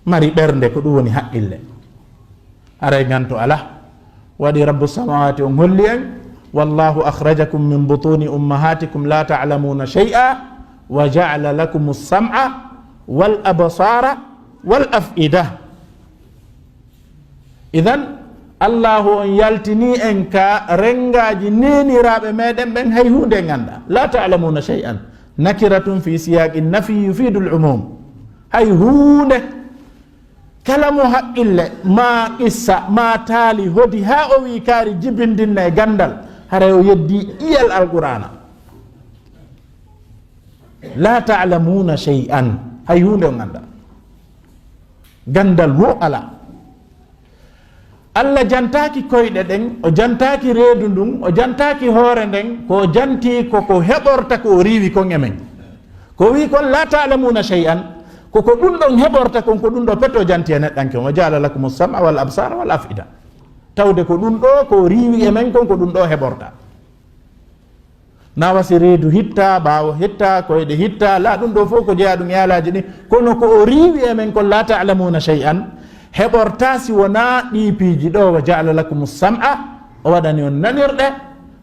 mari ɓernde, ko ɗun woni haqqille. Aray nganto alaa. Waɗi Rabbu samawati on holli en, "Wallahu akhrajakum min butuni ummahatikum la ta'lamuna shay'a wa ja'ala lakumus sam'a wal absara wal af'ida." Idan, Allahu on yaltinii en ka renngaaji neeniraaɓe meɗen ɓen, hay huunde en anndaa. La ta'lamuna shay'an. Nakiratun fi siyaqi nafi yufidul umum. Hay huunde. Kala mo haqqille, maa qissa, maa taali, hodi haa o wi'i kaari jibindinna e ganndal, haray o yeddii iyal Alqur'aana. La ta'lamuna shay'an. Hay huunde on anndaa. Ganndal woo alaa. Alla jantaaki koyɗe ɗen, o jantaaki reedu ndun, o jantaaki hoore nden, ko o janti ko ko heɓorta ko o riiwi kon e men. Ko o wi'i kon, "La ta'lamuna shay'an", ko ko ɗun ɗon heɓorta kon, ko ɗun ɗoo pete o janti e neɗɗanke on. "Wa ja'ala lakumus sam'a wal absara wal af'ida." Tawde ko ɗun ɗoo ko o riiwi e men kon, ko ɗun ɗoo heɓorta. Na wasi reedu hitta, ɓaawo hitta, koyɗe hitta, la ɗun ɗoo fow ko jeyaa ɗun e alaaji ɗin. Kono ko o riiwi e men kon, "La ta'lamuna shay'an", heɓortaa si wonaa ɗii piiji ɗoo, "Wa ja'ala lakumus sam'a", o waɗani on nanirɗe,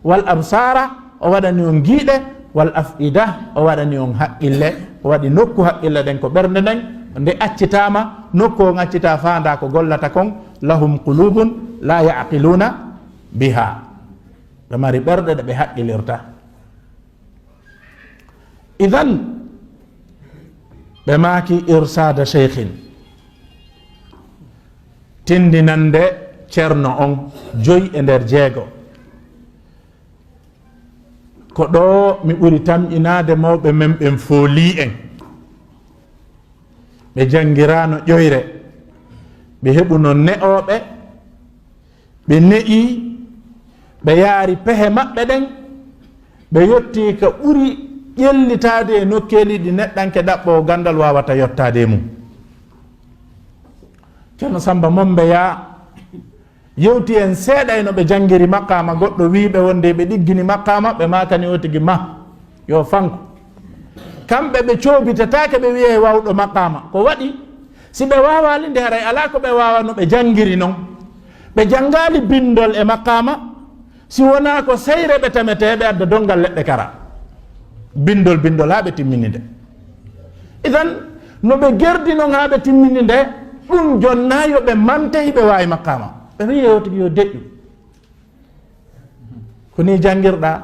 "wal absara", o waɗani on giiɗe, "wal af'ida", o waɗani on haqqille, o waɗi nokku haqqille ɗen ko ɓernde nden, nde accitaama, nokku on accitaa faandaa ko gollata kon, "lahum qulubun la ya'qiluna biha." Ɓe mari ɓerɗe ɗe ɓe haqqilirta. Idan, ɓe maaki irsada sheikhin, tindinande ceerno on, joyi e nder jeego. Ko ɗoo mi ɓuri tamƴinaade mawɓe men ɓen foolii en. Ɓe janngiraano ƴoyre, ɓe heɓuno ne'ooɓe, ɓe ne'ii, ɓe yaari pehe maɓɓe ɗen, ɓe yottii ka ɓuri ƴellitaade e nokkeeli ɗi neɗɗanke ɗaɓɓoowo ganndal waawata yottaade e mum. Ceerno Sammba Mombeyaa yewti en seeɗa e no ɓe janngiri maqaama. Goɗɗo wi'i ɓe wonde ɓe ɗiggini maqaama, ɓe maakani o tigi ma yo fanko. Kamɓe ɓe coobitetaake, ɓe wi'e wawɗo maqaama. Ko waɗi? Si ɓe waawaali nde, haray alaa ko ɓe waawano ɓe janngiri non. Ɓe janngaali binndol e maqaama, si wonaa ko seyre ɓe tametee, ɓe adda donngal leɗɗe kara. Binndol, binndol haa ɓe timmini nde. Idan, no ɓe gerdi non haa ɓe timmini nde, ɗun jonnaa yo ɓe mante hiɓe waawi maqaama. Ɓe wi'i yo tigi yo deƴƴu. Ko nii janngirɗaa?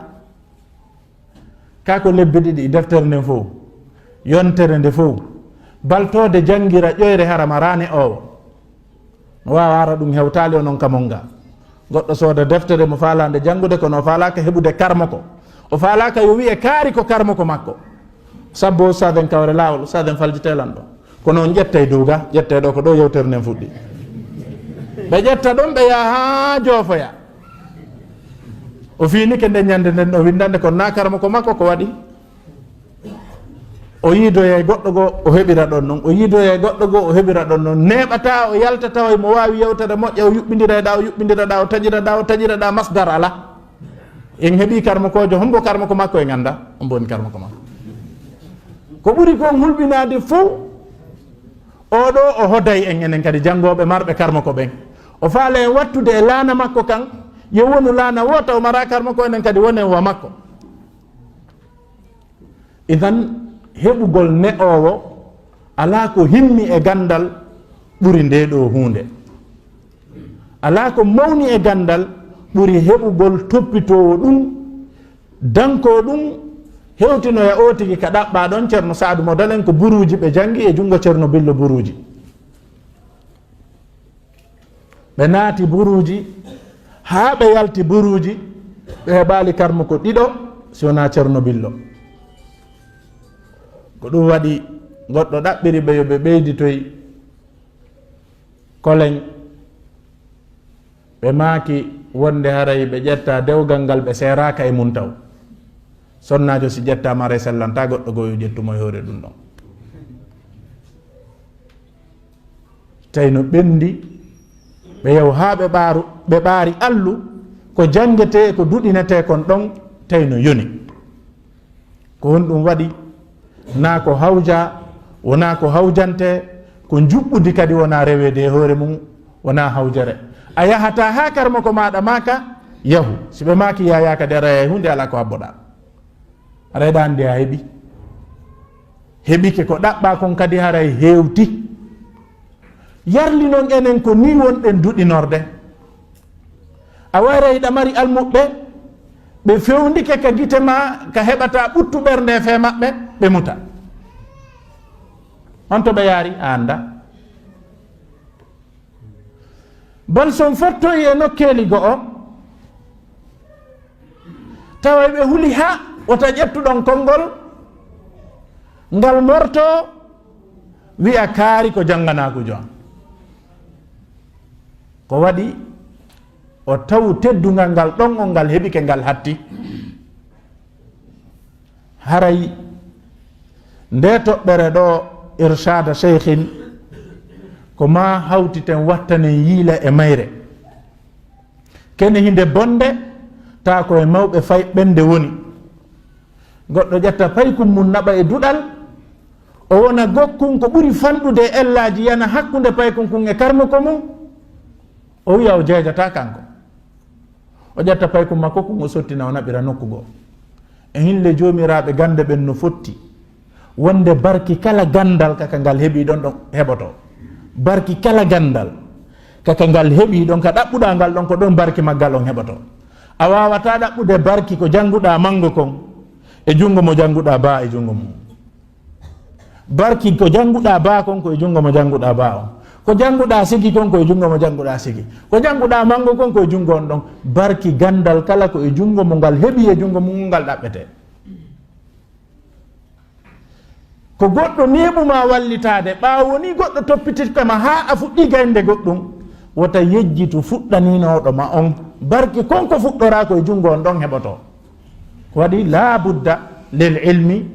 Kaa ko lebbi ɗiɗi, deftere nden fow, yontere nde fow, baltoode janngira ƴoyre hara maraane oowo. No waawa hara ɗun hewtaali o non ka mon ga. Goɗɗo sooda deftere mo faalaa nde janngude, kono o faalaaka heɓude karmoko. O faalaaka yo wi'e kaari ko karmoko makko. Sabbo ustaaden kawre laawol, ustaaden faljitee lan ɗoo. Kono on ƴettay dow ga, ƴettee ɗoo ko ɗoo yewtere nden fuɗɗi. Ɓe ƴetta ɗon, ɓe yaha haa joofoya. O fiinike nden ɲande nden o winndande, kono naa karmoko makko ko waɗi. O yiidoyay goɗɗo goo, o heɓira ɗon non. O yiidoyay goɗɗo goo, o heɓira ɗon non. Neeɓataa o yalta tawa mo waawi yewtere moƴƴa, o yuɓɓindira e ɗaa, o yuɓɓindira ɗaa, o taƴira ɗaa, o taƴira ɗaa, masdar alaa. En heɓii karmokoojo, hombo karmoko makko en anndaa? Hombo woni karmoko makko? Ko ɓuri kon hulɓinaade fow, oo ɗoo o hoday en, enen kadi janngooɓe marɓe karmoko ɓen. O faala en wattude e laana makko kan, yo wonu laana woo taw maraa karmoko, enen kadi wonen wa makko. Idan, heɓugol ne'oowo alaa ko himmi e ganndal ɓuri ndee ɗoo huunde. Alaa ko mawni e ganndal ɓuri heɓugol toppitoowo ɗum, dankoo ɗum, hewtinoya oo tigi ka ɗaɓɓaa ɗon. Ceerno Saadu Modal en ko Buruuji ɓe janngi e junngo Ceerno Billo Buruuji. Ɓe naati Buruuji, haa ɓe yalti Buruuji, ɓe heɓaali karmoko ɗiɗo, si wonaa Ceerno Billo. Ko ɗum waɗi goɗɗo ɗaɓɓiri ɓe yo ɓe ɓeyditoy koleŋ. Ɓe maaki wonde haray ɓe ƴetta dewgal ngal ɓe seeraaka e mum taw. Sonnaajo si ƴettaama haray sellantaa, goɗɗo goo yo ƴettu mo e hoore ɗum ɗon. Tawi no ɓenndi, ɓe yaw haa ɓe ɓaaru, ɓe ɓaari allu, ko janngetee, ko duɗinetee kon ɗon, tawi no yoni. Ko honɗum waɗi? Naa ko hawja, wonaa ko hawjantee, ko njuɓɓudi kadi wonaa reweede e hoore mum, wonaa hawjere. A yahataa haa karmoko maaɗa maaka, yahu. Si ɓe maaki yaayaa kadi, a rayay huunde, alaa ko habboɗaa. Aray ɗa anndi a heɓi. Heɓike ko ɗaɓɓaa kon kadi haray hewti. Yarli non enen ko nii wonɗen duɗinorde. A wayray hiɗa mari almuɓɓe, ɓe fewndike ka gite ma, ka heɓata ɓuttu ɓernde e fee maɓɓe, ɓe muta. On to ɓe yaari, a annda. Bal so on fottoyi e nokkeeli go'o, tawa ɓe huli haa wota ƴettuɗon konngol ngal morto, wi'a kaari ko jannganaaku joon. Ko waɗi o tawu teddungal ngal ɗon on ngal heɓike ngal hatti. Haray nde toɓɓere ɗo, irshada sheykhin, ko ma hawtiten wattanen yiila e mayre. Kene hinde bonde, taa ko e mawɓe fay ɓen nde woni. Goɗɗo ƴetta paykun mum naɓa e duɗal, o wona gokkun ko ɓuri fanɗude e ellaaji yana hakkunde paykun kun e karmoko mum, o wi'a o jeejataa kanko. O ƴetta paykun makko kun, o sottina, o naɓira nokku goo. E hin le joomiraaɓe gannde ɓen no fotti wonde barki kala ganndal kaka ngal heɓi ɗon, ɗon heɓoto. Barki kala ganndal kaka ngal heɓi ɗon, ka ɗaɓɓuɗaa ngal ɗon, ko ɗon barki maggal on heɓoto. A waawataa ɗaɓɓude barki ko jannguɗaa manngo kon e junngo mo jannguɗaa baa e junngo mum. Barki ko jannguɗaa baa kon ko e junngo mo jannguɗaa baa on. Ko jannguɗaa sigi kon ko e junngo mo jannguɗaa sigi. Ko jannguɗaa manngo kon ko e junngo on ɗon. Barki ganndal kala ko e junngo mo ngal heɓi e junngo mum ngal ɗaɓɓetee. Ko goɗɗo neeɓu ma wallitaade, ɓaawo ni goɗɗo toppititta ma haa a fuɗɗii gaynde goɗɗum, wota yejjitu fuɗɗaniinooɗo ma on. Barki kon ko fuɗɗoraa ko e junngo on ɗon heɓotoo. Ko waɗi laa budda lil ilmi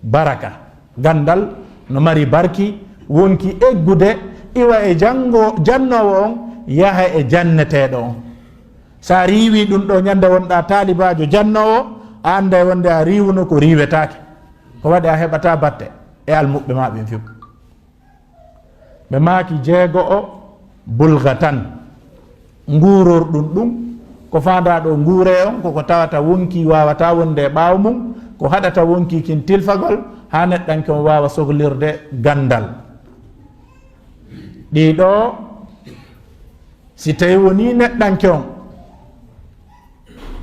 baraka. Ganndal no mari barki, wonki eggude, iwa e janngo, jannoowo on, yaha e janneteeɗo on. So a riiwii ɗum ɗo ñande wonɗaa taalibaajo jannoowo, a annday wonde a riiwuno ko riiwetaake. Ko waɗi a heɓataa batte e almuɓɓe maa ɓen few. Ɓe maaki jeego o bulga tan. Nguurorɗum ɗum, ko faandaa ɗo nguuree on, ko ko tawata wonkii waawataa wonde e ɓaawo mum, ko haɗata wonkii kin tilfagol, haa neɗɗanke on waawa sohlirde ganndal. Ɗii ɗoo, si tawii wonii neɗɗanke on,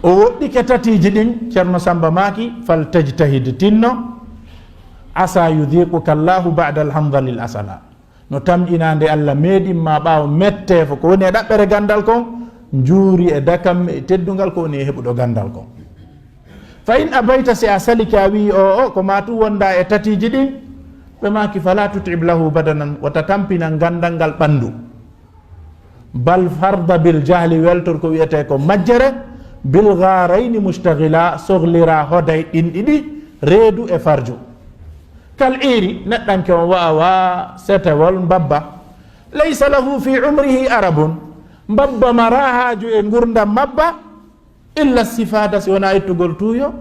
o woɗɗike tatiiji ɗin, Ceerno Sammba maaki, fal tajtahid, tinno, asa yudhiquka Allahu ba'da al-hanzali al-asala. No tamƴinaa nde Allah meeɗin ma ɓaawo metteefo, ko woni e ɗaɓɓere ganndal kon, njuuri e dakam e teddungal ko woni e heɓuɗo ganndal kon. Fa in abayta, si a salike a wi'i o, o, ko ma tun wondaa e tatiiji ɗin, ɓe maaki, fala tut'ib lahu badanan, wota tampinan ganndal ngal ɓanndu. Bal farda bil jahli, weltor ko wi'etee ko majjere, bil gharayni mushtaghila, sohliraa hoday ɗin ɗiɗi, reedu e farju. Kal iiri, neɗɗanke on waawaa setewol mbabba. Laysa lahu fi umrihi arabun, mbabba maraa haaju e ngurndan mbabba, illa sifada, si wonaa ittugol tuuyo,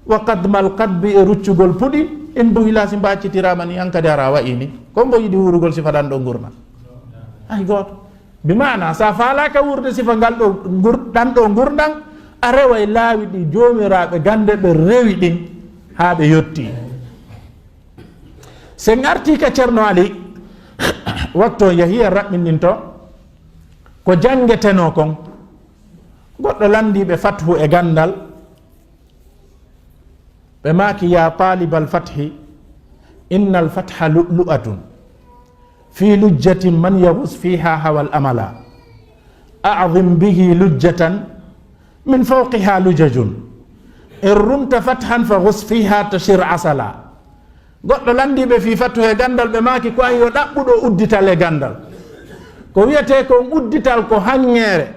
wa qadmal qadbi, e ruccugol puɗi, in buhila, si mbaccitiraama ni, an kadi araa wa'i ni. Ko mbo yiɗi wuurugol sifa ɗan ɗoo ngurndan? Hay gooto. Bi maana, so a faalaaka wuurde sifa ngal ɗoo ngur-, ɗan ɗoo ngurndan, a reway laawi ɗi joomiraaɓe gannde ɓe rewi ɗin haa ɓe yottii. Sen artii ka Ceerno Ali, waktu on yahii en raɓɓinɗinto ko janngetenoo kon. Goɗɗo lanndii ɓe Fathu e ganndal, ɓe maaki, "Ya taalibal fathi, innal fatha lu'lu'atun, fi lujjatin man yaghus fiha hawal amala. A'zim bihi lujjatan min fawqiha lujajun. In rumta fathan fa ghus fiha tashir asala." Goɗɗo lanndii ɓe fii Fathu e ganndal, ɓe maaki, "Ko an yo ɗaɓɓuɗo uddital e ganndal." Ko wiyetee kon uddital ko hanŋeere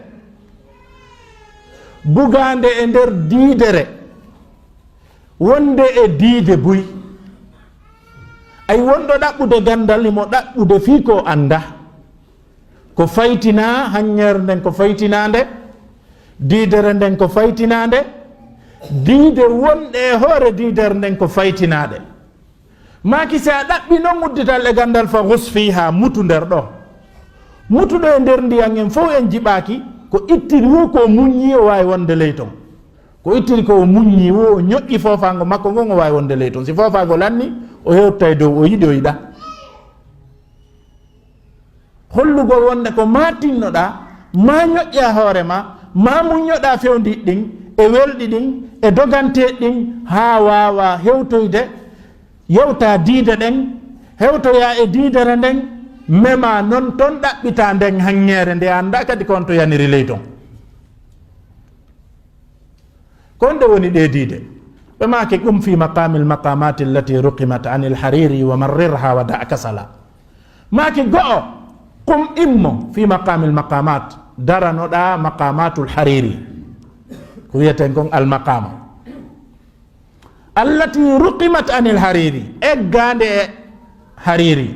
bugaande e nder diidere, wonde e diide buy. Ay wonɗo ɗaɓɓude ganndal, himo ɗaɓɓude fii ko annda. Ko faytinaa, hanŋeere nden ko faytinaande, diidere nden ko faytinaande, diide wonɗe e hoore diidere nden ko faytinaaɗe. Maaki, si a ɗaɓɓi non uddital e ganndal, fa ghus fiha, mutu nder ɗoo. Mutuɗo e nder ndiyan, en fow en jiɓaaki, ko ittiri woo ko muññi o waawi wonde ley ton. Ko ittiri ko o muññi woo, o ñoƴƴi foofaango makko ngon, o waawi wonde ley ton. Si foofaango lanni, o hewtay dow, o yiɗi, o yiɗa. Hollugol wonde ko maa tinnoɗaa, maa ñoƴƴaa hoore maa, maa muññoɗaa fewndi ɗin, e welɗi ɗin, e doganteeɗi ɗin, haa waawaa hewtoyde, yewtaa diide ɗen, hewtoyaa e diidere nden, memaa non ton ɗaɓɓitaa nden hanŋeere nde anndaa kadi ko on to yaniri ley ton. Ko honɗe woni ɗee diide? Ɓe maaki, "Qum fi maqamil maqamati allati ruqimat anil hariri wa marrirha wa da' kasala." Maaki go'o, "Qum, immo, fi maqamil maqamat, daranoɗaa maqamatul hariri." Ko wiyeten kon al maqama. "Allati ruqimat anil hariri," eggaande e Hariri.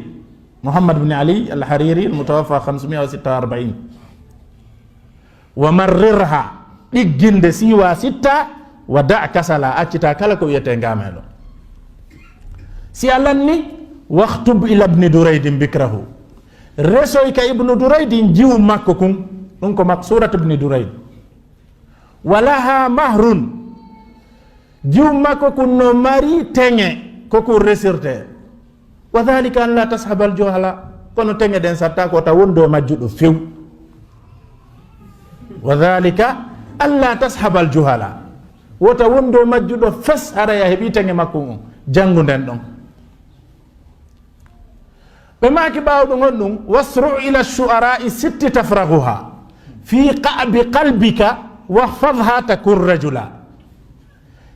Muhammad bin Ali al Hariri, al mutawaffa khamsamiya wa sitta wa arba'in. "Wa marrirha," ɗigginde siiwa sitta, "wa da' kasala," accita kala ko wiyetee ngaamelo. Si a lanni, "Waktub ila ibni Duraydin bikrahu," resoy ka Ibnu Duraydin jiwu makko kun, ɗun ko maqsurat Ibni Durayd. "Wa laha mahrun," jiwu makko kun no mari teŋe, ko kun resirtee. "Wa dhalika an la tashabal juhala," kono teŋe ɗen satta ko ta wondo majjuɗo few. "Wa dhalika an la tashabal juhala," wota wondo majjuɗo fes, haray a heɓi teŋe makko on, janngu nden ɗon. Ɓe maaki ɓaawo ɗum on ɗum, "Wasru ila shu'ara'i sitti tafraghuha, fi qa'bi qalbika wahfadha takun rajula."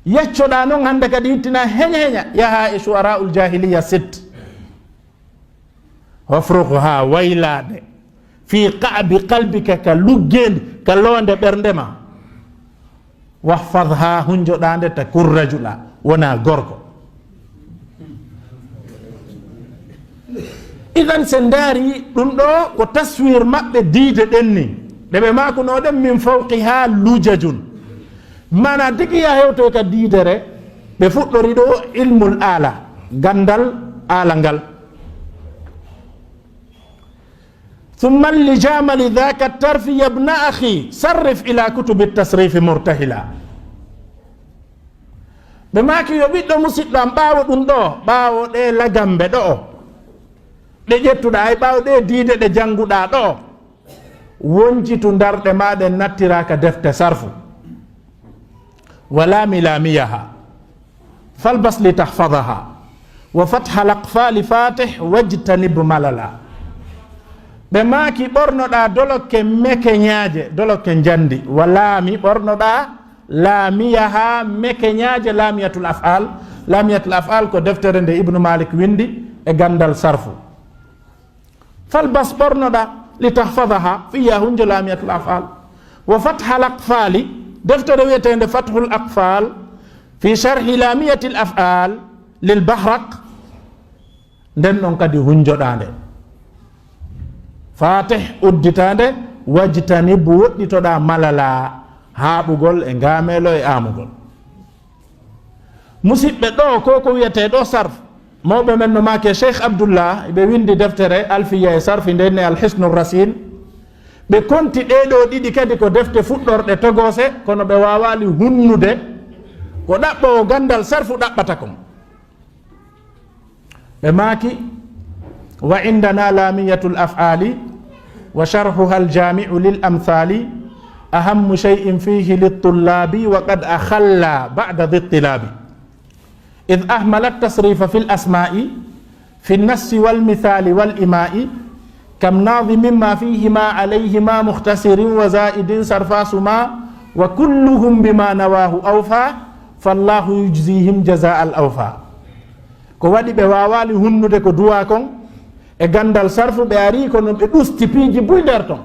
Yaccoɗaa non hannde kadi hittina heña heña, yaha e shu'ara'ul jahiliya sitt. Wafrugha, waylaade, fi qa'bi qalbika, ka luggeendi, ka loonde ɓernde ma. Wahfadha, hunjoɗaa nde, takun rajula, wona gorko. Idan, se ndaari ɗum ɗo ko taswir maɓɓe diide ɗen ni, ɗe ɓe maakunoo ɗen, min fawqiha lujajun. Maana tigi ya hewtoy ka diidere, ɓe fuɗɗori ɗo ilmul aala, ganndal aala ngal. Thumma lijamali dhaka tarfi yabna akhi, sarrif ila kutubi tasrifi murtahila. Ɓe maaki, yo ɓiɗɗo musiɗɗo am, ɓaawo ɗum ɗo, ɓaawo ɗe lagambe ɗo, ɗe ƴettuɗaa, ay ɓaawo ɗe diide ɗe jannguɗaa ɗo, wonjitu ndarɗe ma ɗen nattira ka defte sarfu. Wa laami laamiyaha, falbas li tahfadaha, wa fatha laqfali fatih, wajtanib malala. Ɓe maaki, ɓornoɗaa dolokke mekeñaaje, dolokke njandi, wa laami, ɓornoɗaa laamiyaha, mekeñaaje laamiyatul af'al. Laamiyatul af'al ko deftere nde Ibnu Malik windi e ganndal sarfu. Falbas, ɓornoɗaa, li tahfadaha, fiya hunjo laamiyatul af'al. Wa fathal aqfali, deftere wiyeteende Fathul Aqfal, fi sharhi laamiyatil af'al lil Bahraq. Nden ɗon kadi hunjoɗaa nde. Faatih udditaa nde, wajtanib woɗɗitoɗaa malala, haaɓugol e ngaameelo e aamugol. Musiɓɓe, ɗo ko ko wiyetee ɗo sarf, mawɓe men no maake Cheikh Abdullah, ɓe windi deftere Alfiya e sarfi, nden ne Al Hisnu Rasin. Ɓe konti ɗee ɗoo ɗiɗi kadi ko defte fuɗɗorɗe togoose, kono ɓe waawaali hunnude ko ɗaɓɓoowo ganndal sarfu ɗaɓɓata kon. Ɓe maaki: "Wa indana lamiyatul af'ali wa sharhuha al jami'u lil amthali, ahammu shay'in fihi lit tullabi wa qad akhalla ba'da dhi tilabi. Idh ahmalat tasrifa fil asma'i fi nassi wal mithali wal ima'i, kam nadhimin ma fihima alayhima mukhtasirun wa zaidin sarfa suma, wa kulluhum bima nawahu awfa, fallahu yujzihim jaza al awfa." Ko waɗi ɓe waawaali hunnude ko duwaa kon e ganndal sarfu, ɓe arii kono ɓe ɗusti piiji buy nder ton.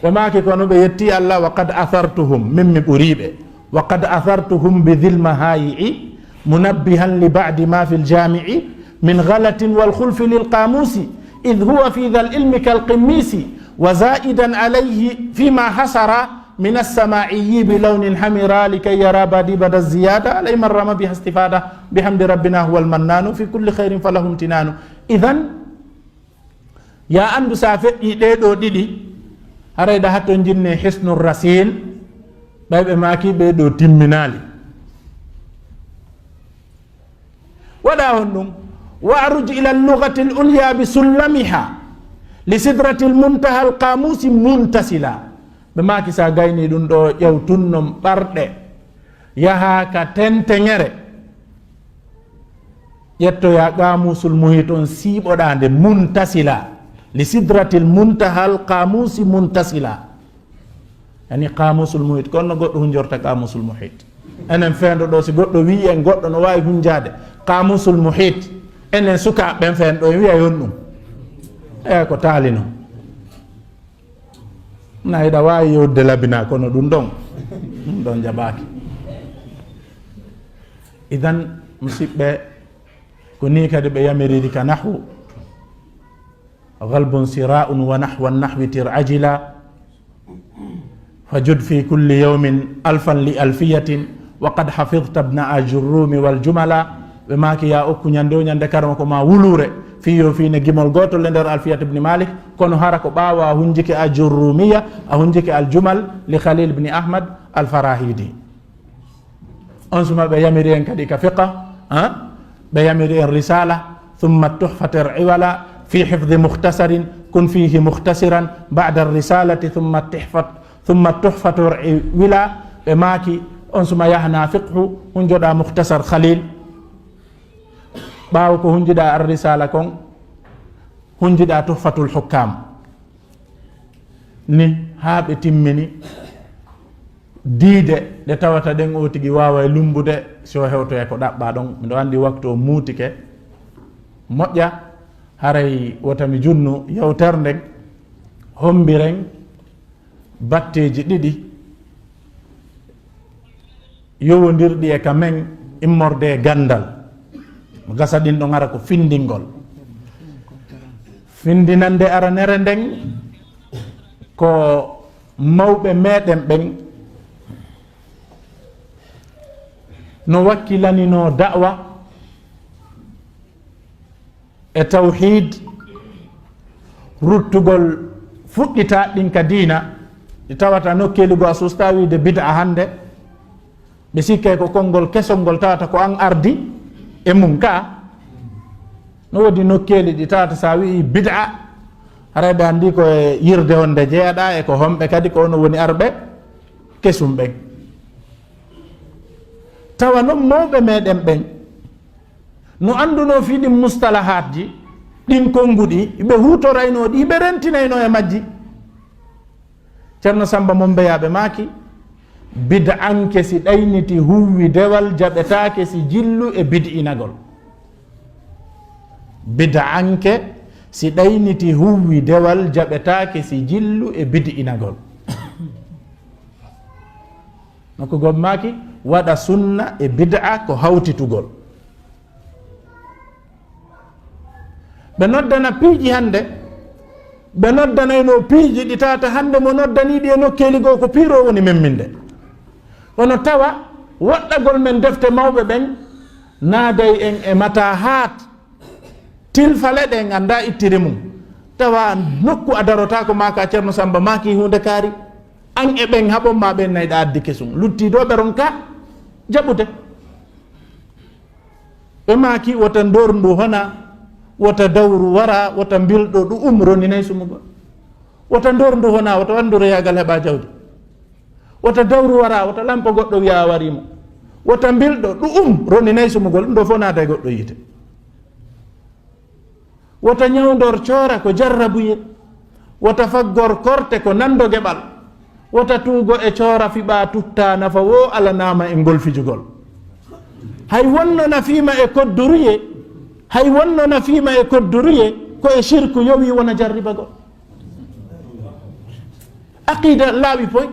Ɓe maaki kono ɓe yetti Allah, "Wa qad athartuhum", min mi ɓurii ɓe. "Wa qad athartuhum bi dhil mahayi'i, munabbihan li ba'di ma fil jami'i min ghalatin wal khulfi lil qamusi, idh huwa fi dhal ilmi kal qimmisi, wa za'idan alayhi fima hasara min as-sama'i bi lawnin hamira, likay yara badi bada ziyada, alay man rama biha istifada, bihamdi rabbina huwa al mannanu, fi kulli khairin falahu imtinanu." Idhan, ya anndu, so a feƴƴii ɗee ɗoo ɗiɗi, haray ɗa hatto njinne Hisnur Rasin, ɓay ɓe maaki ɓee ɗoo timminaali. Waɗa on ɗum, wa aruj ila lugatil ulya bi sullamiha, li sidratil muntaha al qamusi muntasila. Ɓe maaki, so a gaynii ɗum ɗoo, ƴeew tun non ɓarɗe, yahaa ka tenteŋere, ƴettoyaa Qaamuusul Muhiit on, siiɓoɗaa nde, muntasila, li sidratil muntahal qaamuusi muntasila. Yani Qaamuusul Muhiit, kono no goɗɗo hunjorta Qaamuusul Muhiit. Enen fendo ɗoo, si goɗɗo wi'i en goɗɗo no waawi hunjaade Qaamuusul Muhiit, enen sukaaɓe ɓen fendo en wi'a yon ɗum. E ko taali non. Na hiɗa waawi yewtude labinaa, kono ɗum ɗon, ɗum ɗon jaɓaaki. Idan, musiɓɓe, ko nii kadi ɓe yamiriri ka nahwu. Galbun sira'un wa nahwan nahwi tir ajila. Fa jud fi kulli yawmin alfan li alfiyatin. Wa qad hafidta ibna Ajurrumi wal jumala. Ɓe maaki, ya okku ñande o ñande karama ko ma wuluure, fii yo fii ne gimol gootol e nder Alfiyat ibni Malik, kono hara ko ɓaawo a hunjike Ajurrumiya, a hunjike al jumal li Khalil ibni Ahmad al Farahidi. On suma ɓe yamiri en kadi ka fiqa, ha? Ɓe yamiri en risala, thumma tuhfat al iwala fi hifdhi mukhtasarin, kun fihi mukhtasiran ba'da risalati, thumma tuhfat Thumma tuhfatu wila, ɓe maaki, on suma yahna fiqhu, hunjoɗa Mukhtasar Khalil. Ɓaawo ko hunjiɗa Ar-Risala kon, hunjiɗa Tuhfatul Hukkam. Ni haa ɓe timmini diide ɗe tawata ɗen o tigi waaway lumbude, si o hewtoya ko ɗaɓɓa ɗon. Miɗo anndi waktu o muutike. Moƴƴa, haray wota mi junnu yewtere nden, hombiren batteeji ɗiɗi yowondirɗi e ka men immorde e ganndal. Mo gasa ɗin ɗon ara ko findingol. Findinande aranere nden ko mawɓe meɗen ɓen no wakkilaninoo da'wa e tawhiid, ruttugol fuɗɗitaaɗi ɗin ka diina, ɗi tawata nokkeeli goo a suustaa wiide bid'a hannde, ɓe sikkay ko konngol kesol ngol tawata ko an ardi e mum ka. No woodi nokkeeli ɗi tawata so a wi'i bid'a, haray ɓe anndi ko e yirde honde jeyaɗaa e ko homɓe kadi ko ono woni arɓe kesum ɓen. Tawa non mawɓe meɗen ɓen, no anndunoo fii ɗin mustalahaatji, ɗin konnguɗi, ɓe huutoraynoo ɗi, ɓe rentinaynoo e majji. Ceerno Sammba Mombeyaa ɓe maaki, bid'anke si ɗayniti huuwi dewal jaɓetaake si jillu e bid'inagol. Bid'anke si ɗayniti huuwi dewal jaɓetaake si jillu e bid'inagol. No ko gom maaki, waɗa sunna e bid'a ko hawtitugol. Ɓe noddana piiji hannde, ɓe noddanayno piiji ɗi tawata hannde mo noddaniiɗi e nokkeeli goo ko piiro woni memminde. Kono tawa woɗɗagol men defte mawɓe ɓen naaday en e mata haat. Tilfale ɗen annda ittiri mum. Tawa nokku a darotaako maa ka Ceerno Samba maaki huunde kaari. An e ɓen haɓon ma ɓen nayi ɗa addi kesum. Lutti ɗo ɓe ronka jaɓude. Ɓe maaki wota ndorndu hona, wota dawru wara, wota mbilɗo ɗu'um roninay sumugol. Wota ndorndu hona, wota wanndu reyaagal heɓa jawdi. Wota dawru wara, wota lampo goɗɗo wi'a a wari mo. Wota mbilɗo ɗu'um roninay sumugol, ɗum ɗo fof naata e goɗɗo yiite. Wota ñawndor coora ko jarrabuye. Wota faggor korte ko nanndo geɓal. Wota tuugo e coora fiɓa tutta nafa wo alanaama e ngol fijugol. Hay wonno nafiima e kodduruye, hay wonno nafiima e kodduruye, ko e sirku yowi wona jarribagol. Aqida laawi poy.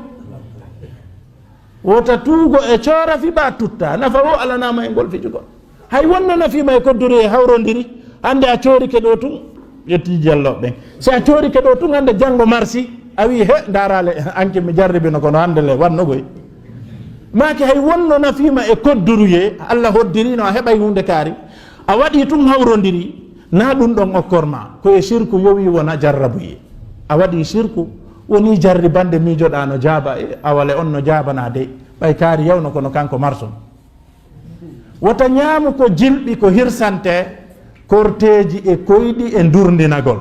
Wota tuugo e coora fiɓa tutta nafa wo alanaama e ngol fijugol. Hay wonno nafiima e kodduri e hawrondiri, hannde a coorike ɗo tun, yetti jallooɓe ɓen. Si a coorike ɗo tun, hannde janngo marsi, a wi he, ndaarale, anke mi jarribino kono hannde le wanno goy. Maaki hay wonno nafiima e kodduruye, Allah hoddirino a heɓay huunde kaari, a waɗi tun hawrondiri, na ɗum ɗon okkor ma, ko e sirku yowi wona jarrabuye. A waɗi sirku, woni jarribande miijoɗa no jaaba, e awale on no jaabana de, ɓay kaari yawno kono kanko marson. Wota ñaamu ko jilɓi ko hirsante, korteeji e koyɗi e ndurdinagol.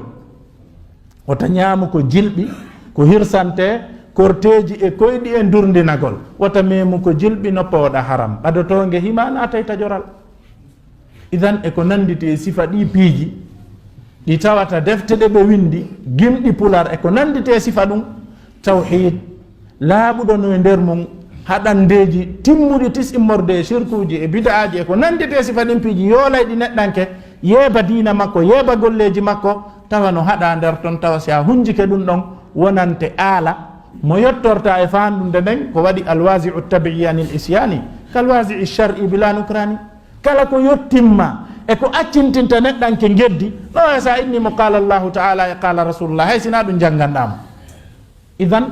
Wota ñaamu ko jilɓi ko hirsante, korteeji e koyɗi e ndurdinagol. Wota meemu ko jilɓi noppa waɗa haram. Ɓadotoonge hima naatay taƴoral. Idan e ko nannditi e sifa ɗi piiji, ɗi tawata defte ɗe ɓe winndi, gimɗi pular e ko nannditi e sifa ɗum, tawhiid, laaɓuɗo no e nder mum, haɗandeeji timmuɗi tis immorde e sirkuuji e bida'aaji e ko nannditi e sifa ɗin piiji, yoolayɗi neɗɗanke, yeeba diina makko, yeeba golleeji makko, tawa no haɗa nder ton, tawa si a hunjike ɗum ɗon, wonante aala, mo yottorta e faandude nden, ko waɗi alwazi'u tabi'i anil isyani, kalwazi'i shar'i bila nukrani. Kala ko yottimma e ko accintinta neɗɗanke geddi, no e sa inni mo qala Allahu ta'ala e qala Rasulullah, hay sina ɗum jannganɗa mo. Idan,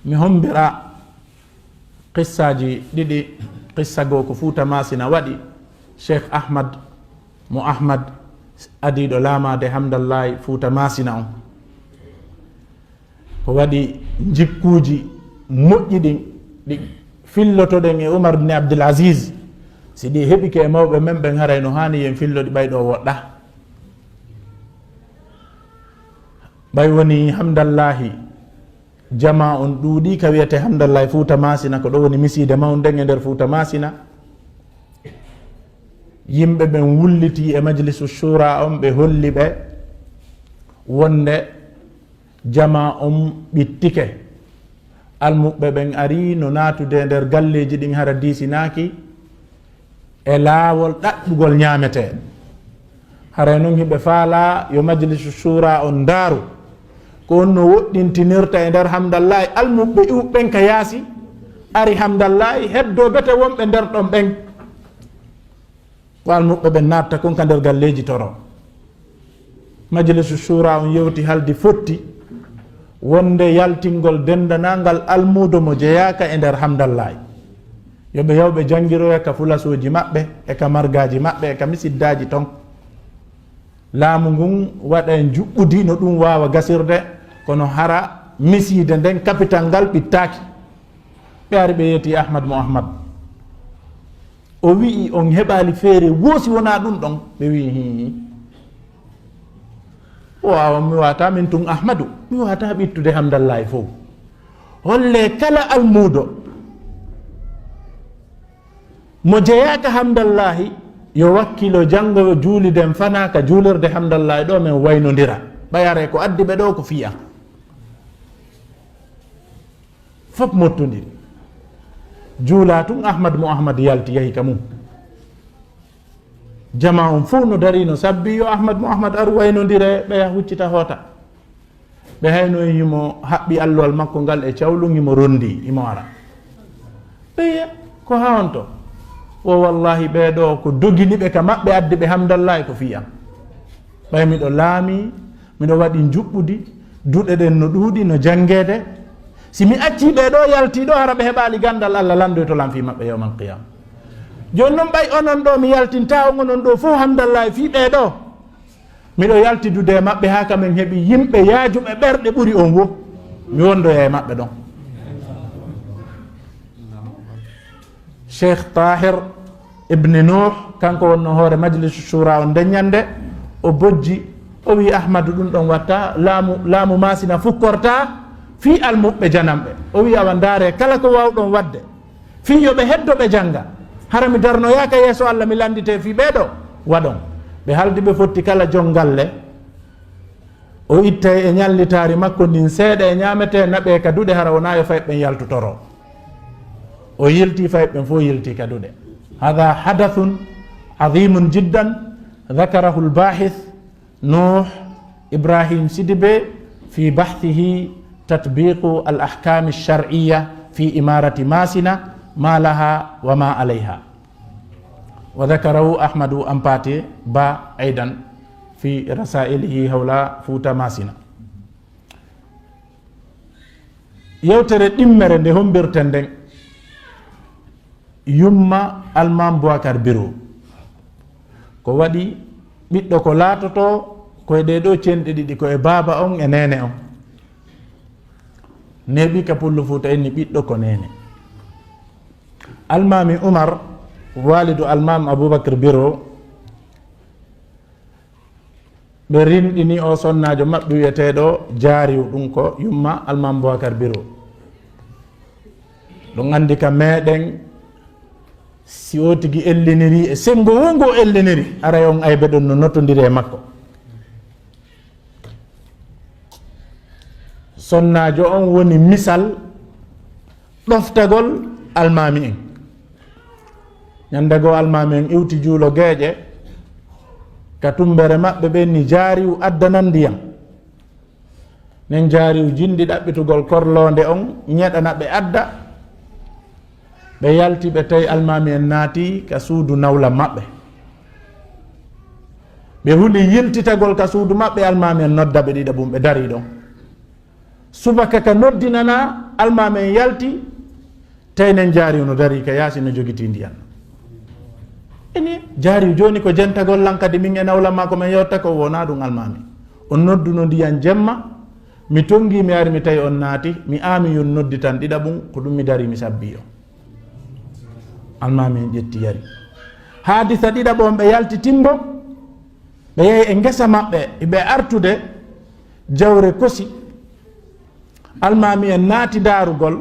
mi hombira qissaaji ɗiɗi, qissa goo ko Fuuta Maasina waɗi, Cheikh Ahmad mo Ahmad adiiɗo laamaade Hamdallaay Fuuta Maasina on. Ko waɗi jikkuuji moƴƴi ɗin, ɗi fillotoɗen e Umar ibn Abdul Aziz, si ɗi heɓike e mawɓe men ɓen, haray no haani yen filloɗi ɓay ɗo woɗɗa. Ɓay woni Hamdallahi, jamaa on ɗuuɗi ka wiyete Hamdallahi Fuuta Maasina, ko ɗo woni misiide mawnden e nder Fuuta Maasina. Yimɓe ɓen wulliti e Majlisu Shura on, ɓe holli ɓe wonde jamaa on ɓittike. Almuɓɓe ɓen ari no naatude nder galleeji ɗin, hara diisinaaki e laawol ɗaɗɗugol ñaametee. Haray non hiɓe faalaa yo Majlisu Shura on ndaaru ko on no woɗɗintinirta e nder Hamdallahi. Almuɓɓe iwɓe ɓen ka yaasi ari Hamdallahi, heddoo bete wonɓe nder ɗon ɓen. Ko almuɓɓe ɓen naatta kon ka nder galleeji toro. Majlisu Shura on yewti haldi fotti wonde yaltingol dendanangal almuudo mo jeyaaka e nder Hamdallahi. Yo ɓe yaw ɓe jangiroya ka fulasooji maɓɓe, e ka margaaji maɓɓe, e ka misiddaaji ton. Laamu ngun waɗa e njuɓɓudi no ɗum waawa gasirde, kono hara misiide nden kapital ngal ɓittaaki. Ɓe ari ɓe yeeti Ahmad mo Ahmad. O wi'i, "On heɓaali feere woo si wonaa ɗum ɗon?" Ɓe wi'i, "Hii." O waawa, mi waata min tun Ahmadu, mi waata ɓittude Hamdallahi fow. Holle kala almuudo mo jeyaaka Hamdallahi, yo wakkilo janngo juuliden fana ka juulirde Hamdallahi ɗo men waynondira. Ɓayare ko addi ɓe ɗo ko fiya. Fop mottondiri. Juula tun Ahmad mo Ahmad yalti yahi ka mum. Jama on fow no dari no sabbi yo Ahmad mo Ahmad aru waynondire, ɓe yah huccita hoota. Ɓe hayno himo haɓɓi alluwal makko ngal e cawlun, himo rondi, himo ara. Ɓe yi'a, ko ha on to? O, wallahi, ɓee ɗo ko dogini ɓe ka maɓɓe, addi ɓe Hamdallahi ko fii am. Ɓay miɗo laami, miɗo waɗi njuɓɓudi, duɗe ɗen no ɗuuɗi, no janngeede. Si mi accii ɓee ɗoo yaltii ɗoo, hara ɓe heɓaali ganndal, Alla lanndoyto lan fii maɓɓe yawmal qiyaama. Jooni non, ɓay onon ɗoo, mi yaltintaa on onon ɗoo fow hamdallaahi fii ɓee ɗoo. Miɗo yaltidude e maɓɓe haa ka men heɓi yimɓe yaajuɓe ɓerɗe ɓuri on wo. Mi wondoya e maɓɓe ɗon. Cheikh Tahir ibn Nuh, kanko wonno hoore Majlisu Shura on nden ñannde, o bojji, o wi, "Ahmadu, ɗum ɗon watta, laamu, laamu Maasina fukkorta fii almuɓɓe jananɓe." O wi, "Awa ndaare kala ko waawɗon waɗde fii yo ɓe heddo ɓe jannga. Hara mi darnoyaaka yeeso Alla mi lannditee fii ɓee ɗoo, waɗon." Ɓe haldi ɓe fotti kala jom galle. O ittay e ñallitaari makko ndin seeɗa e ñaametee naɓee ka duɗe, hara wonaa yo fayɓe ɓen yaltu toro. O yiltii, fayɓe ɓen fow yiltii ka duɗe. هذا حدث عظيم جدا ذكره الباحث نوح إبراهيم سيديبي في بحثه تطبيق الأحكام الشرعية في إمارة ماسنة، ما لها وما عليها. وذكره أحمد أمباتي با أيضا في رسائله حول فوتا ماسنة. Yewtere ɗimmere nde hombirten nden, yumma Almaam Bubakar Biro. Ko waɗi ɓiɗɗo ko laatotoo ko e ɗee ɗoo cenɗe ɗiɗi, ko e baaba on e neene on. Neeɓi ka Pullo Fuuta en ni ɓiɗɗo ko neene. Almaami Umar, waalidu Almaam Abubakar Biro, ɓe rinɗini o sonnaajo maɓɓe wi'eteeɗo Jaariw, ɗum ko yumma Almaam Bubakar Biro. Ɗum anndi ka meɗen, si o tigi elliniri e senngo wo ngo elliniri, aray on aybe ɗon no nottondiri e makko. Sonnaajo on woni misal ɗoftagol almaami en. Ñande goo almaami en iwti juulo geeƴe, ka tumbere maɓɓe ɓen ni Jaariw addanan ndiyam. Nen Jaariw jindi ɗaɓɓitugol korloonde on, ñeɗana ɓe adda. Ɓe yalti, ɓe tawi almaami en naati ka suudu nawla maɓɓe. Ɓe huli yiltitagol ka suudu maɓɓe, almaami en nodda ɓe ɗiɗaɓun, ɓe darii ɗon. Subaka ka noddinanaa, almaami en yalti, tawi nen Jaariw no darii ka yaasi no jogitii ndiyan. Ini Jaariw, jooni ko jentagol lan kadi min e nawla maa ko men yewta ko wonaa ɗum almaami. On nodduno ndiyan jemma, mi tongii, mi ari, mi tawi on naati, mi aami yon noddi tan ɗiɗaɓun, ko ɗum mi darii mi sabbii on. Almaami en ƴetti yari. Haadisa ɗiɗaɓo on ɓe yalti timbo, ɓe yahi e ngesa maɓɓe, ɓe artude jawre kosi. Almaami en naati ndaarugol,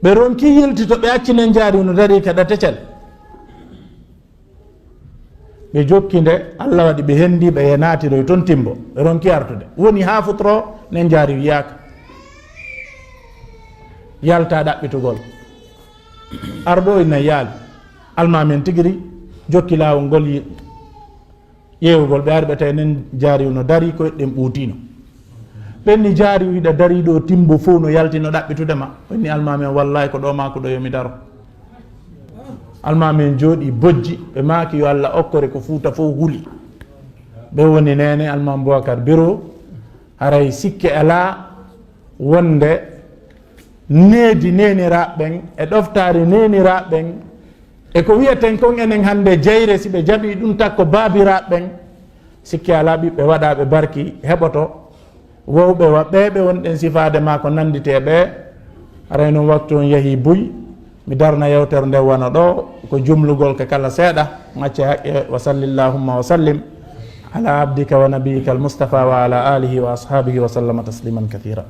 ɓe ronki yiltito, ɓe acci nen Jaariw no darii ka ɗatecel. Ɓe jokki nde, Alla waɗi ɓe hendi, ɓe naatiroy ton timbo, ɓe ronki artude. Woni haa futoro, nen Jaariw yiyaaka. Yalta ɗaɓɓitugol. Arɗo ina yaali. Almaami en tigiri jokki laawol ngol yi-, ƴeewugol. Ɓe ari, ɓe tawi nen Jaariw no darii, koyɗe ɗen ɓuutiino. Ɓen ni Jaariw hiɗa darii ɗo, timbo fow no yalti no ɗaɓɓitude ma. Ɓen ni almaami en, "Wallaahi ko ɗo maa ko ɗo yo mi daro." Almaami en jooɗii bojji, ɓe maaki yo Alla okkore ko Fuuta fow huli. Ɓe woni neene Almaami Bubakar Biro, haray sikke alaa wonde needi neeniraaɓe ɓen e ɗoftaari neeniraaɓe ɓen e ko wi'eten kon enen hannde jeyre, si ɓe jaɓii ɗum takko baabiraaɓe ɓen, sikke alaa ɓiɓɓe waɗaaɓe barki heɓoto. Wowɓe wa ɓee ɓe wonɗen sifaade maa ko nannditi e ɓee, haray noon waktu on yahii buy. Mi darna yewtere nde wano ɗo, ko jumlugol ka kala seeɗa, macce haqqe. Wa salli llahumma wa sallim ala abdika wa nabiyika al Mustafa wa ala alihi wa ashabihi wa sallama tasliman kathira.